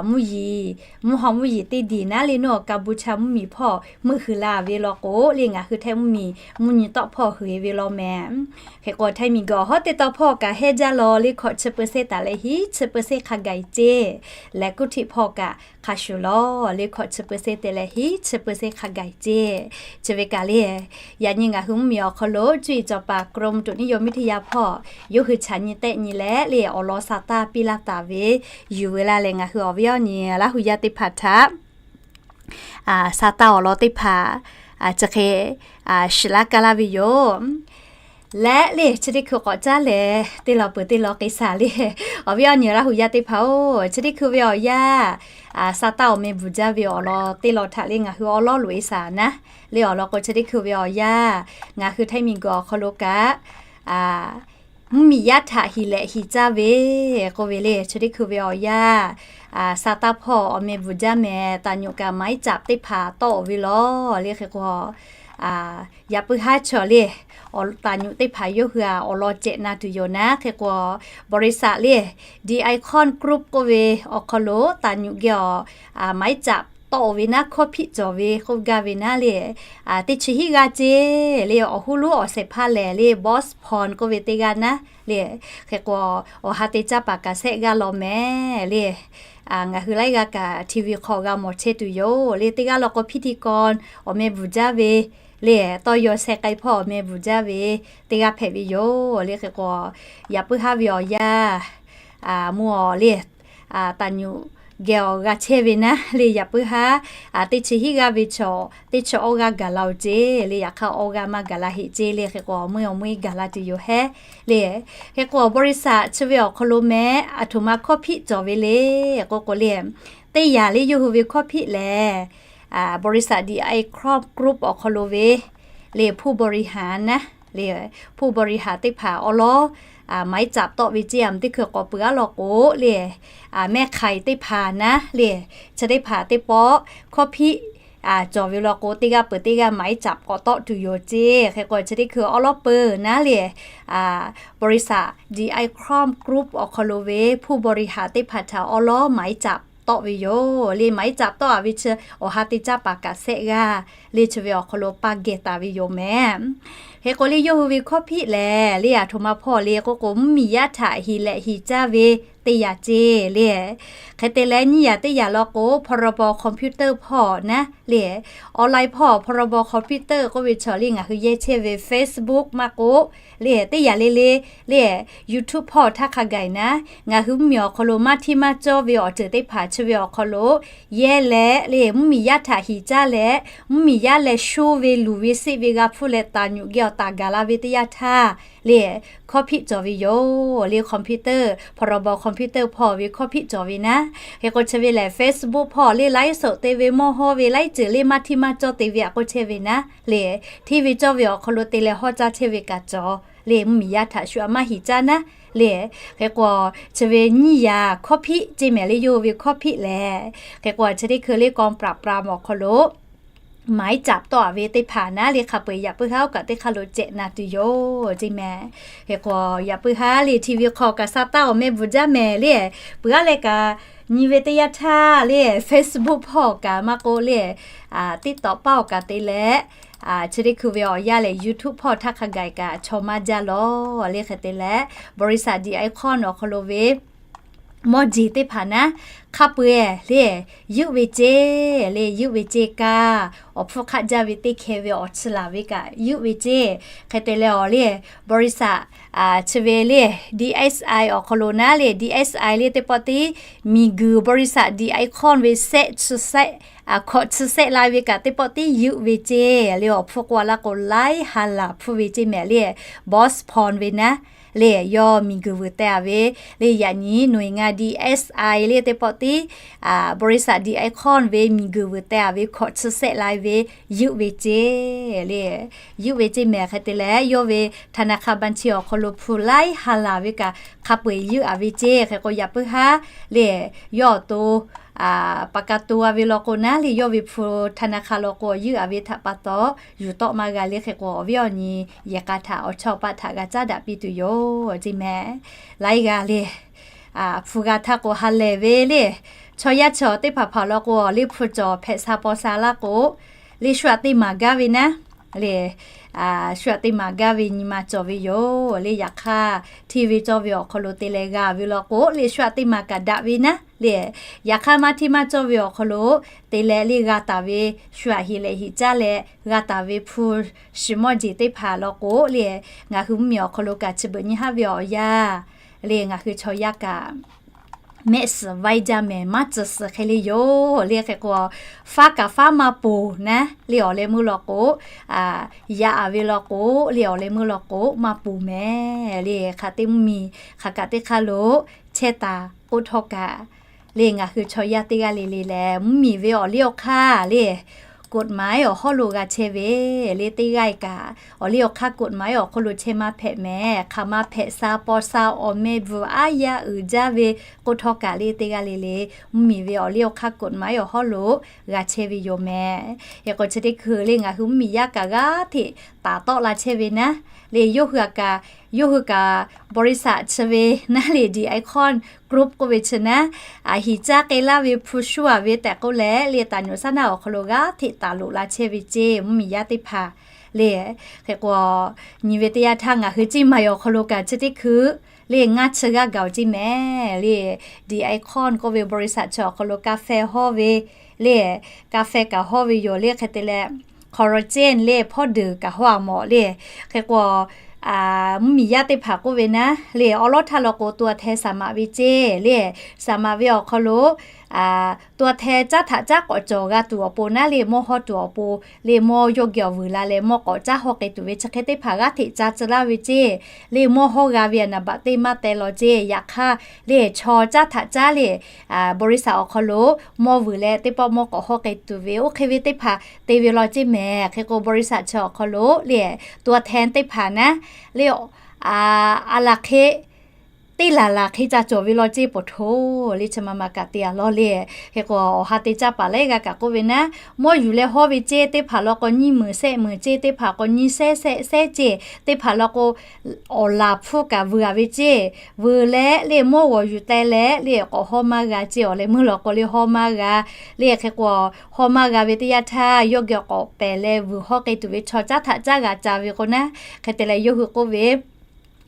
mvuhˇ yeˬ, mvuhˇ haw mvuhˇ yeˬ teˇ diˬ naˉ le nawˬ Kaˍbuˍchaˇ mvuhˇ miˬ hpawˇ meuˆ huiˍ la ve law k'o le, ngaˬ hui Htaiˇ mvuhˇ miˬ mvuhˇ nyi tawˆ hpawˇ huiˍ ve law mehˍ. Hk'e k'o Htaiˇ miˬguiˬ awˬ hawˉ teˇ tawn hpawˇ kaꞈ hehnˇ jaˇ law le hkawꞈ chi เปอร์เซ็นต์ taˍ leh hiˉ chi เปอร์เซ็นต์ hk'a gaˬ ceˇ. Lehˬ กรุงเทพ hpawˇ kaꞈ hk'a shuˍ law le hkawꞈ chi เปอร์เซ็นต์ te leh hiˉ chi เปอร์เซ็นต์ hk'a gaˬ ceˇ. Chi ve kaꞈ le, yaꞈ nyi ngaˬ hui mvuhˇ miˬ awˬ hk'aw lo cuˇ yiˍ cawˬ paˍ กรมอุตุนิยมวิทยา hpawˇ yawˇ hui chaꞈ nyi tehˆ nyi leh le awˬ lawn sa taˇ piˇ laˇ taˍ ve yuˬ ve laˇ leh ngaˬ hui awˬ viˉ awˬ nyi Laˇ huˍ yaˇ teˇ hpaˍ htaꞈ sa taˇ awˬ lawn teˇ hpaˍ chi hk'e shiˍ laˇ kaˇ laˇ ve yoˬ. Leh le chi teˇ hkui k'awꞈ caˉ leh teˇ lawn peuˬ teˇ lawn k'ai shaˍ le. Awˬ viˉ awˬ nyi Laˇ huˍ yaˇ teˇ hpaˍ-oˬ, chi teˇ hkui ve awˬ yanˇ sa taˇ awˬ meh bvuhˬ jaˇ ve awˬ lawn teˇ lawn htaꞈ le ngaˬ hui awˉ lawˉ loꞈ e shaˍ naˉ le awˬ lawn k'o, chi teˇ hkui ve awˬ yanˇ ngaˬ hui Htaiˇ miˬguiˬ awˬ hk'aw lo kaꞈ mvuhˇ miˬ yaˇ htaꞈ hiˍ lehꞈ hiˍ caˇ ve k'oˆ ve le, chi teˇ hkui ve awˬ yanˇ sa taˇ hpawˇ awˬ meh bvuhˬ jaˇ mehˍ. Taˍ nyuꞈ kaꞈ หมายจับ teˇ hpaˍ tawˆ-oˬ ve law le. Hk'e k'o, yaꞈ puiˉ haˉ chaw le, taˍ nyuꞈ teˇ hpaˍ yawˇ hui-a awˬ lawn cehˬ na tuˬ yoˬ naˉ. Hk'e k'o, บริษัท le, DI Con Group k'oˆ ve awˬ hk'aw lo taˍ nyuꞈ geh awˬ หมายจับ tawˆ-oˬ ve naˉ, hkawˇ hpiˆ cawˬ ve k'oˆ gaˇ ve naˉ le, teˇ chi hiˉ g'aˇ ceˇ le. Awˬ hoˉ lonˉ awˬ shehˍ hpaˇ lehˬ le, Boss Phon k'oˆ ve teˇ g'aˇ naˉ le. Hk'e k'o, awˬ ha te caˇ paˍ kaꞈ shehˆ g'aˇ law mehˍ le. Ngaˬ hui laiˉ g'aˇ kaꞈ TV hk'aw g'a mawˬ chehˇ tuˬ yoˬ le. Teˇ g'aˇ law k'o พิธีกร awˬ meh bvuhˬ jaˇ ve le, tawˇ yaw sheh k'ai hpawˇ awˬ meh bvuhˬ jaˇ ve teˇ g'aˇ hpehꞈ ve yoˬ le. Hk'e k'o, yaꞈ puiˉ haˉ ve awˬ yanˇ mvuhˇ awˬ le, taˍ nyuꞈ geh awˬ g'a chehˇ ve naˉ le, yaꞈ puiˉ haˉ teˇ chi hiˉ g'aˇ ve chaw teˇ chi awˇ g'aˇ gaˬ la-oˬ ceˇ le. Yaꞈ hk'aˇ awˇ g'aˇ maˇ gaˬ la heꞈ ceˇ le. Hk'e k'o, awˬ meuˇ awˬ meuˇ gaˬ la tuˬ yoˬ hehˉ le. Hk'e k'o, บริษัท chi ve awˬ hk'aw lo mehˍ, aˬ htoꞈ ma hkawˇ hpiˆ cawˬ ve le k'oˆ k'o le, teˇ yanˇ le yawˇ hui ve hkawˇ hpiˆ lehˬ, บริษัท DI Con Group awˬ hk'aw lo ve le ผู้บริหาร naˉ le, ผู้บริหาร teˇ hpaˍ awˉ lawˉ หมายจับ tawˆ ve ceˇ. Aˬ teˇ hkui k'awꞈ peuˬ-a law k'o le, mehˆ hk'aiˬ teˇ hpaˍ naˉ le, chi teˇ hpaˍ teˇ pawˆ hkawˇ hpiˆ cawˬ ve law k'o, teˇ g'aˇ peuˬ teˇ g'aˇ หมายจับ k'awꞈ tawˆ tuˬ yoˬ ceˇ. Hk'e k'o, chi teˇ hkui awˉ lawˉ peuˬ naˉ le, บริษัท DI Con Group awˬ hk'aw lo ve ผู้บริหาร teˇ hpaˍ htaꞈ awˉ lawˉ หมายจับ tawˆ ve yoˬ le. หมายจับ tawˆ-a ve chi awˬ ha te caˇ paˍ kaꞈ shehˆ g'aˇ le, chi ve awˬ hk'aw lo paˇ geh taˍ ve yoˬ mehˍ. Hk'e k'o le, yawˇ hui ve hkawˇ hpiˆ lehˬ le, aˬ htoꞈ ma hpawˇ le k'oˆ k'o, mvuhˇ miˬ yaˇ htaꞈ hiˍ lehꞈ hiˍ caˇ ve teˇ yanˇ ceˇ le. Hk'e te leh nyiˇ yanˇ teˇ yanˇ law k'o, พรบ คอมพิวเตอร์ hpawˇ naˉ le, online hpawˇ พรบ คอมพิวเตอร์ k'oˆ ve chaw le ngaˬ hui yehˇ chehˇ ve Facebook maˇ k'oˆ le, teˇ yanˇ le le le, YouTube hpawˇ htaˇ hk'a gaˬ naˉ, ngaˬ hui mvuhˇ miˬ awˬ hk'aw lo maˇ htiˇ maˇ cawˇ ve awˬ ceuˬ teˇ hpaˍ chi ve awˬ hk'aw lo yehˇ leh le, mvuhˇ miˬ yaˇ htaꞈ hiˍ caˇ leh, mvuhˇ miˬ yaˇ leh sho ve luˬ ve seˆ ve g'a hpfuhˇ leh taˍ nyuꞈ geh awˬ taˍ gaˬ la ve teˇ yanˇ htaˇ le, hkawˇ hpiˆ cawˬ ve yoˬ le. คอมพิวเตอร์ พรบ คอมพิวเตอร์ hpawˇ ve hkawˇ hpiˆ cawˬ ve naˉ. Hk'e k'o, chi ve lehˬ Facebook hpawˇ le ไลฟ์สด te ve mawˇ hawˇ ve ไลฟ์ ceuˬ le maˇ htiˇ maˇ cawˇ te ve aꞈ k'oˆ chehˇ ve naˉ le, hteˇ ve cawˇ ve awˬ hk'aw lo te leh hawˇ caˇ chehˇ ve kaꞈ cawˬ le. Mvuhˇ miˬ yaˇ htaꞈ shu aꞈ maˇ hiˍ caˇ naˉ le. Hk'e k'o, chi ve nyiˇ yanˇ hkawˇ hpiˆ ceˇ mehˍ le, yawˇ hui ve hkawˇ hpiˆ lehˬ. Hk'e k'o, chi teˇ hkui le กองปราบปราม awˬ hk'aw lo maˍ iˉ caꞈ tawˆ a ve teˇ hpaˍ naˉ le hk'a peu-eˬ yaꞈ puiˉ haˉ oˇ kaꞈ teˇ hk'aˇ lo cehꞈ na tuˬ yoˬ ceˇ mehˍ. Hk'e k'o yaꞈ puiˉ haˉ le TV hk'aw kaꞈ sa taˇ awˬ mehˆ bvuhˬ jaˇ mehˍ le, peuˬ aˉ leh kaꞈ nyi ve teˇ yanˇ htaˇ le Facebook hpawˇ kaꞈ maˇ k'oˆ le, TikTok paˇ awˬ kaꞈ te leh, chi teˇ hkui ve awˬ yanˇ lehˬ YouTube hpawˇ htaˇ hk'a gaˬ kaꞈ chaw maˇ jaˇ lawˬ le. Hk'e te leh บริษัท ดีไอคอน awˬ hk'aw lo ve mawˇ jeˬ teˇ hpaˍ naˉ hk'a peu-eˬ le yuˇ ve ceˇ le, yuˇ ve ceˇ kaꞈ awˬ hpfuhˇ hk'aˆ jaˇ ve teˇ hkeh ve awˬ chi laˬ ve kaꞈ yuˇ ve ceˇ. Hk'e te leh awˬ le บริษัท chi ve le DSI awˬ hk'aw lo naˉ le, DSI le teˇ pawˆ tiˉ miˬguiˬ บริษัท ดีไอคอน ve sehˆ chi sehˆ, hkawꞈ chi sehˆ lai ve kaꞈ teˇ pawˆ tiˉ yuˇ ve ceˇ le. Awˬ hpfuhˇ k'oˆ a laˇ k'o laiˉ ha laˬ hpfuhˇ ve ceˇ mehˍ le, Boss Phone ve naˉ le, yawˇ miˬguiˬ vuiˬ teh a ve le. Yaꞈ nyi หน่วยงาน DSI le teˇ pawˆ tiˉ บริษัท ดีไอคอน ve miˬguiˬ vuiˬ teh a ve hkawꞈ chi sehˆ lai ve yuˇ ve ceˇ le, yuˇ ve ceˇ mehˍ. Hk'e te leh yawˇ ve ธนาคารบัญชี awˬ hk'aw lo hpu laiˉ ha laˬ ve kaꞈ hk'a peu-eˬ yuˇ a ve ceˇ. Hk'e k'o yaꞈ puiˉ haˉ le, yawˇ awˬ to pa ka to a ve law k'o naˉ le, yawˇ ve hpu ธนาคาร law k'o yuˇ a ve htaꞈ pa taw yuˬ tawˆ maˇ g'a le. Hk'e k'o awˬ viˉ awˬ nyi yehˬ k'a htaꞈ awˬ chawˇ awˬ paˆ htaꞈ g'a caˉ daꞈ piˇ tuˬ yoˬ ceˇ mehˍ. Laiˉ g'aˇ le hpu g'a htaˇ k'o ha lehˬ ve le, chaw yaˇ chaw teˇ hpaˍ hpaˍ law k'o le hpu cawˬ hpehꞈ sha paw sha laˇ k'o le shu aꞈ teˇ maˍ gaˇ ve naˉ le, shu aꞈ teˇ maˍ gaˇ ve nyi ma cawˬ ve yoˬ le. Yaꞈ hk'aˇ hteˇ ve cawˇ ve awˬ hk'aw lo te leh g'a ve law k'o le shu aꞈ teˇ maˍ kaꞈ daꞈ ve naˉ le. Yaꞈ hk'aˇ maˇ hteˇ maˇ cawˇ ve awˬ hk'aw lo te leh le g'a taˍ ve shu aꞈ heꞈ lehˬ heꞈ caˇ leh g'a taˍ ve hpu shiˍ mawˇ jeˬ teˇ hpaˍ law k'o le, ngaˬ hui mvuhˇmiˬ awˬ hk'aw lo kaꞈ chi beuꞈ nyi haˉ ve awˬ yanˇ le ngaˬ hui chaw yaˇ kaꞈ mehˆ suhˍ vaiˇ jaˇ mehˍ, maˇ tcuh suhˍ hk'e le yoˬ le. Hk'e k'o faˉ kaꞈ faˉ maˇ ponˬ naˉ le awˬ leh meuˇ law k'o, yaꞈ a ve law k'o le awˬ leh meuˇ law k'o maˇ ponˬ mehˍ le. Hk'aˬ teˇ mvuhˇmiˬ hk'aˬ kaꞈ teˇ hk'aˇ lo chehˇ taˍ k'oˆ htawˇ kaꞈ le ngaˬ hui chaw yaˇ teˇ g'aˇ le le lehˬ mvuhˇmiˬ ve awˬ liˇ awˬ hk'aˇ le กฎหมาย awˬ hawˉ lo g'a chehˇ ve le teˇ g'aˇ kaꞈ awˬ liˇ awˬ hk'aˇ กฎหมาย awˬ hk'oˆ lo chehˇ maˇ hpehꞈ mehˍ. Hk'aˬ ma hpehꞈ sha paw sha awˬ meh bvuhˬ aˉ yaˇ uiˍ jaˇ ve k'oˆ htawˇ kaꞈ le teˇ g'aˇ le le mvuhˇmiˬ ve awˬ liˇ awˬ hk'aˇ กฎหมาย awˬ hawˉ lo g'a chehˇ ve yoˬ mehˍ. Hk'e k'o chi teˇ hkui le ngaˬ hui mvuhˇmiˬ yaˇ kaꞈ g'aˇ hteꞈ taˍ tawˆ la chehˇ ve naˉ le, yawˇ hui kaꞈ, yawˇ hui kaꞈ บริษัท chi ve naˉ le DI Icon Group k'oˆ ve chi naˉ, aˬ hiˍ caˇ k'ai laˇ ve hpu shuˉ a ve tehꞈ k'oˆ leh le taˍ nyuꞈ shaˉ naˆ awˬ hk'aw lo g'aˇ hteꞈ taˍ loꞈ la chehˇ ve ceˇ mvuhˇmiˬ yaˇ teˇ hpaˍ le. Hk'e k'o nyi ve teˇ yanˇ htaˇ ngaˬ hui Ciˇ Mai awˬ hk'aw lo kaꞈ chi teˇ hkui le ngaˇ chi g'aˇ gaˬ-oˬ ceˇ mehˍ le. DI Icon k'oˆ ve บริษัท chi awˬ hk'aw lo กาแฟ hawˇ ve le, กาแฟ kaꞈ hawˇ ve yoˬ le. Hk'e te leh collagen le hpawˇ deuˬ kaꞈ hawˇ a mawˬ le. Hk'e k'o mvuhˇmiˬ yaˇ teˇ hpaˍ k'oˆ ve naˉ le awˉ lawˉ htaˇ law k'o ตัวแทน saˍ maꞈ ve ceˇ le, saˍ maꞈ ve awˬ hk'aw lo ตัวแทน caˉ htaꞈ caˉ k'awꞈ cawˬ g'a tuˬ awˬ pon naˉ le mawˇ hawˇ tuˬ awˬ pon le mawˇ yawˇ geh awˬ vuiˬ la leh mawˇ k'awꞈ caˉ hawˇ k'ai tuˬ ve chi hk'e teˇ hpaˍ g'aˇ hteꞈ ca tcuh laˇ ve ceˇ le mawˇ hawˇ g'a ve a naˍ baꞈ teˇ maˇ teh law ceˇ. Yaꞈ hk'aˇ le chaw caˉ htaꞈ caˉ le บริษัท awˬ hk'aw lo mawˇ vuiˬ leh teˇ pawˆ mawˇ k'awꞈ hawˇ k'ai tuˬ ve oˇ hk'e ve teˇ hpaˍ te ve law ceˇ mehˍ. Hk'e k'o บริษัท chi awˬ hk'aw lo le ตัวแทน teˇ hpaˍ naˉ le a laˬ hk'e teˇ laˬ laˬ hk'e ca cawˬ ve law ceˇ pawˬ hto le chi ma ma kaꞈ te a law le. Hk'e k'o awˬ ha te caˇ paˍ laiˉ g'aˇ kaꞈ k'oˆ ve naˉ, mawˇ yuˬ leh hawˇ ve ceˇ teˇ hpaˍ law k'o nyiˇ meunˍ sehˆ meunˍ ceˇ, teˇ hpaˍ k'o nyiˇ sehˉ sehˆ sehˉ ceˇ, teˇ hpaˍ law k'o awˬ laˬ hpfuhˇ kaꞈ vuiˬ a ve ceˇ. Vuiˬ leh le mawˇ g'awˬ yuˬ teh leh le k'awꞈ hawˇ maˇ g'a ceˇ. Awˬ leh meuˇ law k'o le hawˇ maˇ g'a le. Hk'e k'o hawˇ maˇ g'a ve teˇ yanˇ htaˇ yawˇ geh k'awꞈ pehˬ leh vuiˬ hawˇ k'ai tuˬ ve chaw caˉ htaꞈ caˉ g'a ca ve k'o naˉ, hk'e te leh yawˇ hui k'oˆ ve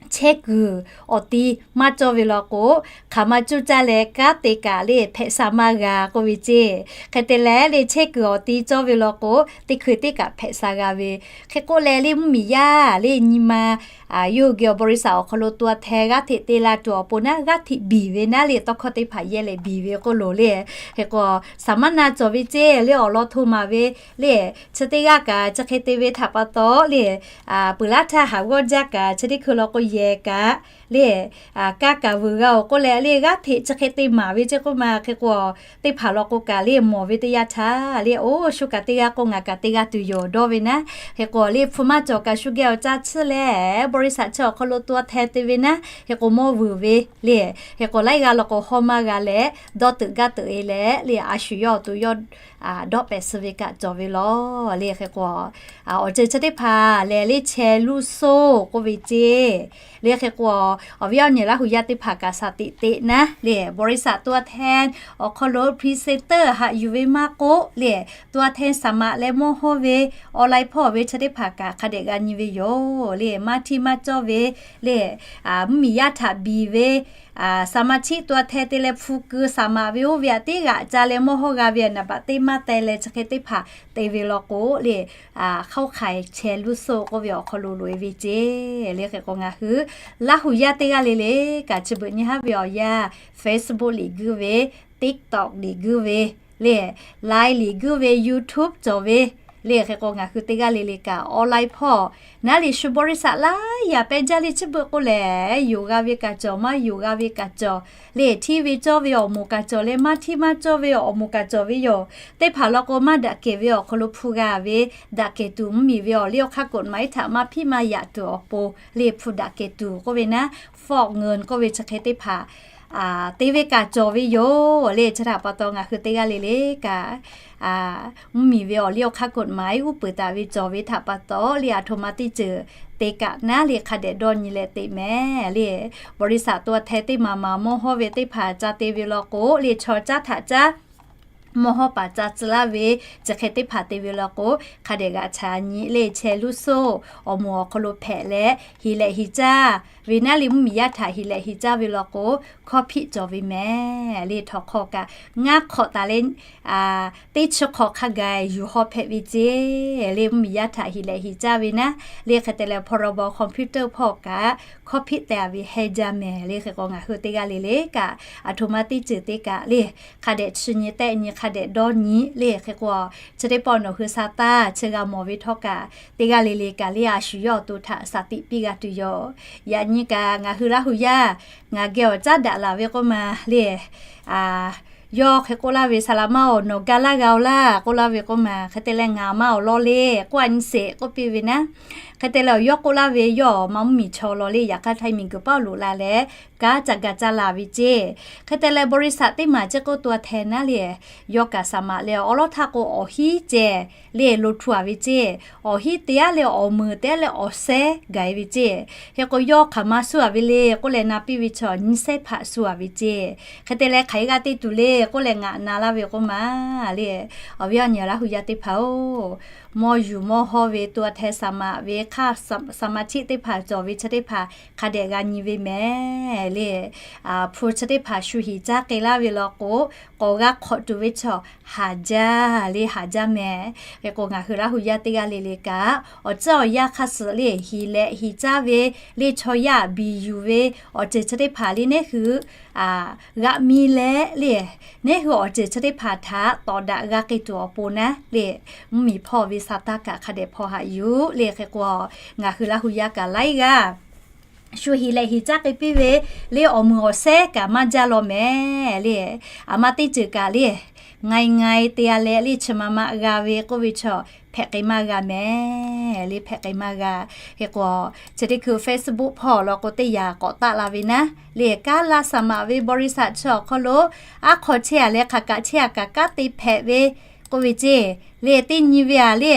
chehˇ kuiˬ awˬ ti maˇ cawˇ ve law k'o, hk'aˬ ma cuˇ caˇ leh kanˉ te kaꞈ le hpehꞈ sha maˇ g'a k'oˆ ve ceˇ. Hk'e te leh le chehˇ kuiˬ awˬ ti cawˇ ve law k'o, teˇ hkui teˇ kaꞈ hpehꞈ sha g'a ve. Hk'e k'oˆ leh le mvuhˇmiˬ yaˇ le nyi ma yawˇ hui geh awˬ บริษัท awˬ hk'aw lo ตัวแทน g'aˇ hteꞈ te la tuˬ awˬ pon naˉ g'aˇ hteꞈ biˬ ve naˉ le tawˇ hkawˇ teˇ hpaˍ yehˇ leh biˬ ve k'oˆ loˬ le. Hk'e k'o saˍ maˇ na cawˬ ve ceˇ le awˬ lawn hto maˍ ve le chi teˇ g'aˇ kaꞈ chi hk'e te ve htaꞈ pa taw le peuˬ laˇ htaˇ haˍ g'awˇ jaˇ kaꞈ chi teˇ hkui law k'o yehˬ kaꞈ le kanˉ kaꞈ vuiˬ g'a-oˬ k'oˆ leh le g'aˇ hteꞈ chi hk'e te maˍ ve ceˇ k'oˆ ma. Hk'e k'o teˇ hpaˍ law k'o kaꞈ le mawˬ ve teˇ yanˇ htaˇ le oˇ shu kaꞈ teˇ g'aˇ k'oˆ ngaˬ kaꞈ teˇ g'aˇ tuˬ yoˬ dawˇ ve naˉ. Hk'e k'o le hpu maˇ cawˬ kaꞈ shu geh awˬ caˇ tsuhˇ leh บริษัท chi awˬ hk'aw lo ตัวแทน te ve naˉ. Hk'e k'o mawˇ vuiˬ ve le. Hk'e k'o laiˉ g'aˇ law k'o hawˇ maˇ g'a leh dawˇ teuꞈ gaˇ teuꞈ e leh le a shu yawˇ awˬ to yawˇ dawˆ pehˍ suh ve kaꞈ cawˬ ve law. Le hk'e k'o, awˬ ceuˬ chi teˇ hpaˍ lehˬ le chehˇ luˇ soˆ k'oˆ ve ceˇ. Le hk'e k'o, awˬ viˉ awˬ nyi Laˇ hu yaˇ teˇ hpaˍ kaꞈ shaˍ tiꞈ teꞈ naˉ le, บริษัท ตัวแทน awˬ hk'aw lo presenter haꞈ yuˬ ve maˇ k'oˆ le, ตัวแทน saˍ maꞈ leh mawˇ hawˇ ve online hpawˇ ve chi teˇ hpaˍ kaꞈ hk'a dehꞈ g'a nyi ve yoˬ. Le maˇ htiˇ maˇ cawˇ ve le, mvuhˇmiˬ yaˇ htaꞈ biˬ ve สมาชิก ตัวแทน te leh hpu keu saˍ maꞈ ve oˇ ve aꞈ teˇ g'aꞈ ca leh mawˇ hawˇ g'a ve aꞈ naˍ baꞈ teˇ maˇ teh leh chi hk'e teˇ hpaˍ te ve law k'o le, hk'aoˇ hk'aiˍ chehˇ luˇ soˆ k'oˆ ve awˬ hk'aw lo loꞈ e ve ceˇ. Le hk'e k'o ngaˬ hui Laˇ hu yaˇ teˇ g'aˇ le le kaꞈ chi beuꞈ nyi haˉ ve awˬ yanˇ Facebook liꞈ guiˇ ve, TikTok liꞈ guiˇ ve le, Line liꞈ guiˇ ve, YouTube cawˬ ve le hk'e k'o ngaˬ hui teˇ g'aˇ le le kaꞈ online hpawˇ naˉ le shu บริษัท laiˉ yaꞈ pehˇ jaˇ le chi beuꞈ k'oˆ lehˬ, yonˍ g'a ve kaꞈ cawˬ, maˇ yonˍ g'a ve kaꞈ cawˬ le, htiˇ ve cawˇ ve awˬ moˍ kaꞈ cawˬ leh maˇ htiˇ maˇ cawˇ ve awˬ moˍ kaꞈ cawˬ ve yoˬ. Teˇ hpaˍ law k'o maˇ daꞈ kehˬ ve awˬ hk'aw lo hpu g'a ve, daꞈ kehˬ tuˬ mvuhˇmiˬ ve awˬ liˇ awˬ hk'aˇ กฎหมาย htaꞈ maˇ hpiˇ maˇ yaꞈ tuˬ awˬ pon le hpu daꞈ kehˬ tuˬ k'oˆ ve naˉ, fawꞈ ngeuˍ k'oˆ ve chi hk'e teˇ hpaˍ te ve kaꞈ cawˬ ve yoˬ le. Chi htaꞈ pa taw ngaˬ hui teˇ g'aˇ le le kaꞈ mvuhˇmiˬ ve awˬ liˇ awˬ hk'aˇ กฎหมาย uˉ peunˍ taˍ ve cawˬ ve htaꞈ pa taw le, aˬ htoꞈ ma teˇ ceuˬ te kaꞈ naˉ le hk'a dehꞈ dawˇ nyi leh teꞈ mehˍ le. บริษัท ตัวแทน teˇ maˍ maˍ mawˇ hawˇ ve teˇ hpaˍ ca te ve law k'o le, chaw caˉ htaꞈ caˉ mawˇ hawˇ paˍ ca tcuh laˇ ve chi hk'e teˇ hpaˍ te ve law k'o, hk'a dehꞈ g'aꞈ chaꞈ nyi le chehˇ luˇ soˆ awˬ moˍ awˬ hk'aw lo hpehꞈ leh hiˍ lehꞈ hiˍ caˇ ve naˉ le, mvuhˇmiˬ yaˇ htaꞈ hiˍ lehꞈ hiˍ caˇ ve law k'o, hkawˇ hpiˆ cawˬ ve mehˍ le. Htawnˍ hk'aw kaꞈ ngaˇ hk'awꞈ taˍ leh teˇ chi hk'awꞈ hk'a gaˬ yuˬ haw hpehꞈ ve ceˇ le. Mvuhˇmiˬ yaˇ htaꞈ hiˍ lehꞈ hiˍ caˇ ve naˉ le, hk'e te leh พรบ คอมพิวเตอร์ hpawˇ kaꞈ hkawˇ hpiˆ teh a ve heh jaˇ mehˍ le. Hk'e k'o ngaˬ hui teˇ g'aˇ le le kaꞈ aˬ htoꞈ ma teˇ ceuˬ te kaꞈ le hk'a dehꞈ chi nyi tehˆ nyi hk'a dehꞈ dawˇ nyi le. Hk'e k'o chi teˇ pawˆ nawˬ hui sa taˇ chi g'a mawˬ ve htawˇ kaꞈ teˇ g'aˇ le le kaꞈ le a shu yawˇ awˬ to htaꞈ shaˍ tiꞈ piˇ g'a tuˬ yoˬ. Yaꞈ nyi kaꞈ ngaˬ hui Laˇ hu yaˇ ngaˬ geh awˬ caˉ daꞈ laˬ ve k'oˆ ma le, yawˇ hk'e k'oˆ laˇ ve, Saˍ laꞈ ma-oˬ, nawˬ ga laˇ g'a-oˬ laˇ k'oˆ laˇ ve k'oˆ ma, hk'e te leh ngaˬ maˇ awˬ lawn le k'oˆ a nyi sheˍ k'oˆ piˇ ve naˉ. Hk'e te leh awˬ yawˇ k'oˆ laˇ ve, yawˇ maˇ mvuhˇmiˬ chaw law le, yaꞈ hk'aˇ htaiˇ miˬguiˬ paˉ lo la leh kanˉ ca ga ca laˬ ve ceˇ. Hk'e te leh บริษัท teˇ maˍ ceˇ k'oˆ ตัวแทน naˉ le, yawˇ kaꞈ saˍ maꞈ leh awˬ lawˉ htaˇ k'o awˬ hinˉ ceh le lo htu a ve ceˇ. Awˬ hinˉ te aˉ leh awˬ meunˍ te aˉ leh awˬ sehˉ gaˬ e ve ceˇ. Hk'e k'o yawˇ hk'aˬ ma suh a ve le k'oˆ leh na piˇ ve chaw nyiˇ sehˉ hpaꞈ suh a ve ceˇ. Hk'e te leh hk'aˬ hk'e g'a te tuˬ le k'oˆ leh ngaˬ na laˇ ve k'oˆ ma le, awˬ viˉ awˬ nyi Laˇ hu yaˇ teˇ hpaˍ-oˬ, mawˇ yuˬ mawˇ hawˇ ve ตัวแทน saˍ maꞈ ve hk'aˇ saˍ maꞈ chiˆ teˇ hpaˍ cawˬ ve chi teˇ hpaˍ hk'a dehꞈ g'a nyi ve mehˍ le. Hpu chi teˇ hpaˍ shu hiˍ caˇ k'ai laˇ ve law k'o, k'awꞈ g'a hk'awꞈ tuˬ ve chaw haˍ jaˇ le, haˍ jaˇ mehˍ. Hk'e k'o ngaˬ hui Laˇ hu yaˇ teˇ g'aˇ le le kaꞈ awˬ ceuˬ awˬ yanˇ hk'a suhˍ le hiˍ lehꞈ hiˍ caˇ ve le chaw yaˇ biˬ yuˬ ve awˬ ceuˬ chi teˇ hpaˍ le neˉ hui g'aꞈ mi leh le, neˉ hui awˬ ceuˬ chi teˇ hpaˍ htaꞈ tawˍ daꞈ g'a k'ai tuˬ awˬ pon naˉ le, mvuhˇmiˬ hpawˇ ve sa taˇ kaꞈ hk'a dehꞈ hpaw haꞈ yuˬ le. Hk'e k'o ngaˬ hui Laˇ hu yaˇ kaꞈ laiˉ g'aˇ shu hiˍ lehꞈ hiˍ caˇ k'ai piˇ ve le, awˬ meunˍ awˬ sehˉ kaꞈ maˇ jaˇ law mehˍ le. Aˬ ma teˇ ceuˬ kaꞈ le, ngai ngai te a leh le chi ma ma g'a ve k'oˆ ve chaw hpehꞈ k'ai maˇ g'a mehˍ le, hpehꞈ k'ai maˇ g'a. Hk'e k'o chi teˇ hkui Facebook hpawˇ law k'o teˇ yanˇ k'awꞈ taˆ la ve naˉ le, kaˉ laˇ saˍ maꞈ ve บริษัท chi awˬ hk'aw lo aˉ hk'aw chehˇ a leh hk'aˬ kaꞈ chehˇ a kaꞈ kanˉ te hpehꞈ ve k'oˆ ve ceˇ le. Teˇ nyi ve a le,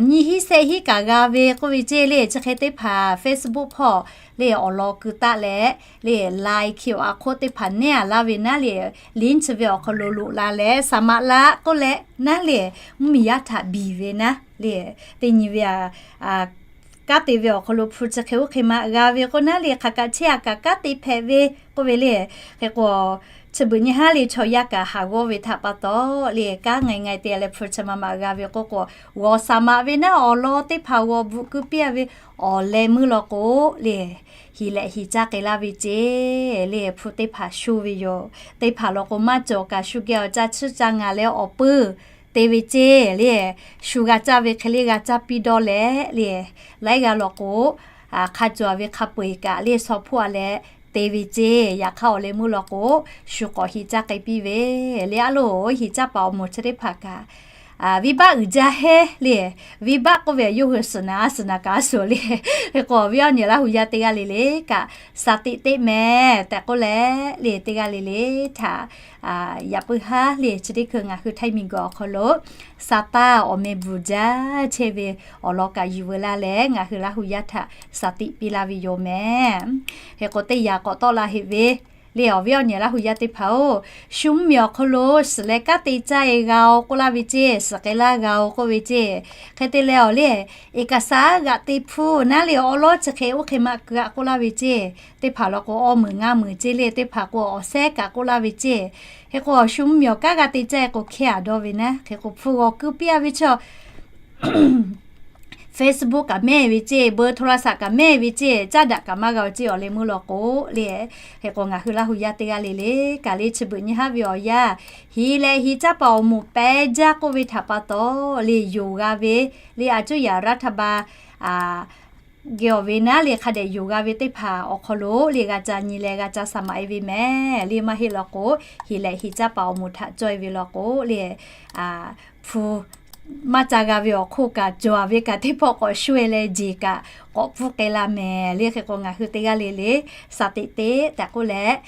nyiˇ hinˉ sehˆ hinˉ kaꞈ g'a ve k'oˆ ve ceˇ le. Chi hk'e teˇ hpaˍ Facebook hpawˇ le awˬ lawn keu taˆ leh le, line QR code teˇ hpaˍ neˉ a laˇ ve naˉ le, link chi ve awˬ hk'aw lo loꞈ la leh saˍ maꞈ la k'oˆ leh naˉ le, mvuhˇmiˬ yaˇ htaꞈ biˬ ve naˉ le, teˇ nyi ve a kanˉ te ve awˬ hk'aw lo hpu chi hk'e oˇ hk'e ma g'a ve k'o naˉ le, hk'aˬ kaꞈ chehˇ a kaꞈ kanˉ te hpehꞈ ve k'oˆ ve le. Hk'e k'o chi beuꞈ nyi haˉ le chaw yaˇ kaꞈ haˍ g'awˇ ve htaꞈ pa taw le, kanˉ ngai ngai te a leh hpu chi ma ma g'a ve k'oˆ k'o, g'awˬ saˍ maꞈ ve naˉ awˬ lawn teˇ hpaˍ g'awˬ bvuhꞈ keu piˇ a ve awˬ leh meuˇ law k'o le, hiˍ lehꞈ hiˍ caˇ k'ai laˇ ve ceˇ le, hpu teˇ hpaˍ shu ve yoˬ. Teˇ hpaˍ law k'o maˇ cawˬ kaꞈ shu geh awˬ ca chiˇ ca ngaˬ leh awˬ peuˇ te ve ceˇ le, shu g'a caˇ ve hk'e le g'a caˇ piˇ dawˇ leh le, laiˉ g'aˇ law k'o hk'a cawˬ ve hk'a peu-eˬ kaꞈ le shaw hpoˆ a leh te ve ceˇ. Yaꞈ hk'aˇ awˬ leh meuˇ law k'o shu k'awꞈ hiˍ caˇ k'ai piˇ ve le. A loˬ, hiˍ caˇ paˍ awˬ moˍ chi teˇ hpaˍ kaꞈ venˇbaˆ uiˍ jaˇ heˆ le. Venˇbaˆ k'oˆ ve yawˇ hui suhˍ naˍ a suhˍ naˍ kaꞈ a suhˍ le. Hk'e k'o, awˬ viˉ awˬ nyi Laˇ hu yaˇ teˇ g'aˇ le le kaꞈ, shaˍ tiꞈ teˇ meh tehꞈ k'oˆ leh le, teˇ g'aˇ le le htaꞈ yaꞈ puiˉ haˉ le, chi teˇ hkui ngaˬ hui Htaiˇ miˬguiˬ awˬ hk'aw lo Saˍtanˍ awˬ meh bvuhˬ jaˇ chehˇ ve awˬ lawn kaꞈ yuˬ veu laˇ leh, ngaˬ hui Laˇ hu yaˇ htaꞈ shaˍ tiꞈ piˇ laˇ ve yoˬ meh. Hk'e k'o, teˇ yanˇ k'awꞈ tawˆ la heˆ ve le, awˬ viˉ awˬ nyi Laˇ hu yaˇ teˇ hpaˍ-oˬ, shu mvuhˇmiˬ awˬ hk'aw lo suhˍ leh kanˉ te caˇ e g'a-oˬ k'oˆ laˇ ve ceˇ, suhˍ k'ai laˇ g'a-oˬ k'oˆ ve ceˇ. Hk'e te leh awˬ le, eˍkaˍsaˍ g'aꞈ te hpuˇ naˉ le, awˉ lawˉ chi hk'e oˇ hk'e maˇ keu-a k'oˆ laˇ ve ceˇ. Teˇ hpaˍ law k'o, awˇ meunˍ ngaˇ meunˍ ceˇ le, teˇ hpaˍ k'o awˬ sehˉ kaꞈ k'oˆ laˇ ve ceˇ. Hk'e k'o, awˬ shu mvuhˇmiˬ awˬ kanˉ g'a te caˇ e k'o, hkehˇ aꞈ dawˇ ve naˉ. Hk'e k'o, hpu g'awˬ keu piˇ-a ve chaw Facebook kaꞈ mehˇ ve ceˇ, เบอร์โทรศัพท์ kaꞈ mehˇ ve ceˇ, caˇ daꞈ kaꞈ maˇ g'a-oˬ ceˇ, awˬ leh meuˇ law k'o le. Hk'e k'o, ngaˬ hui Laˇ hu yaˇ teˇ g'aˇ le le kaꞈ le, chi beuꞈ nyi haˉ ve awˬ yanˇ, hiˍ leh hiˍ caˇ paˍ awˬ moˍ pehˇ jaˇ k'oˆ ve htaꞈ pa taw le, yonˍ g'a ve le, a cuˇ yaꞈ รัฐบาล geh awˬ ve naˉ le, hk'a dehꞈ yonˍ g'a ve teˇ hpaˍ awˬ hk'aw lo le, g'a ca nyi leh g'a ca saˍ maꞈ e ve meh le. Maˇ heˆ law k'o, hiˍ leh hiˍ caˇ paˍ awˬ moˍ htaꞈ cawˇ e ve law k'o le, hpu maˇ ca g'a ve awˬ hk'oˆ kaꞈ, cawˬ ve kaꞈ teˇ pawˆ k'awꞈ sho e leh, jeˬ kaꞈ k'awꞈ pfuhˇ k'ai la mehˍ le. Hk'e k'o, ngaˬ hui teˇ g'aˇ le le shaˍ tiꞈ teˇ tehꞈ k'oˆ leh,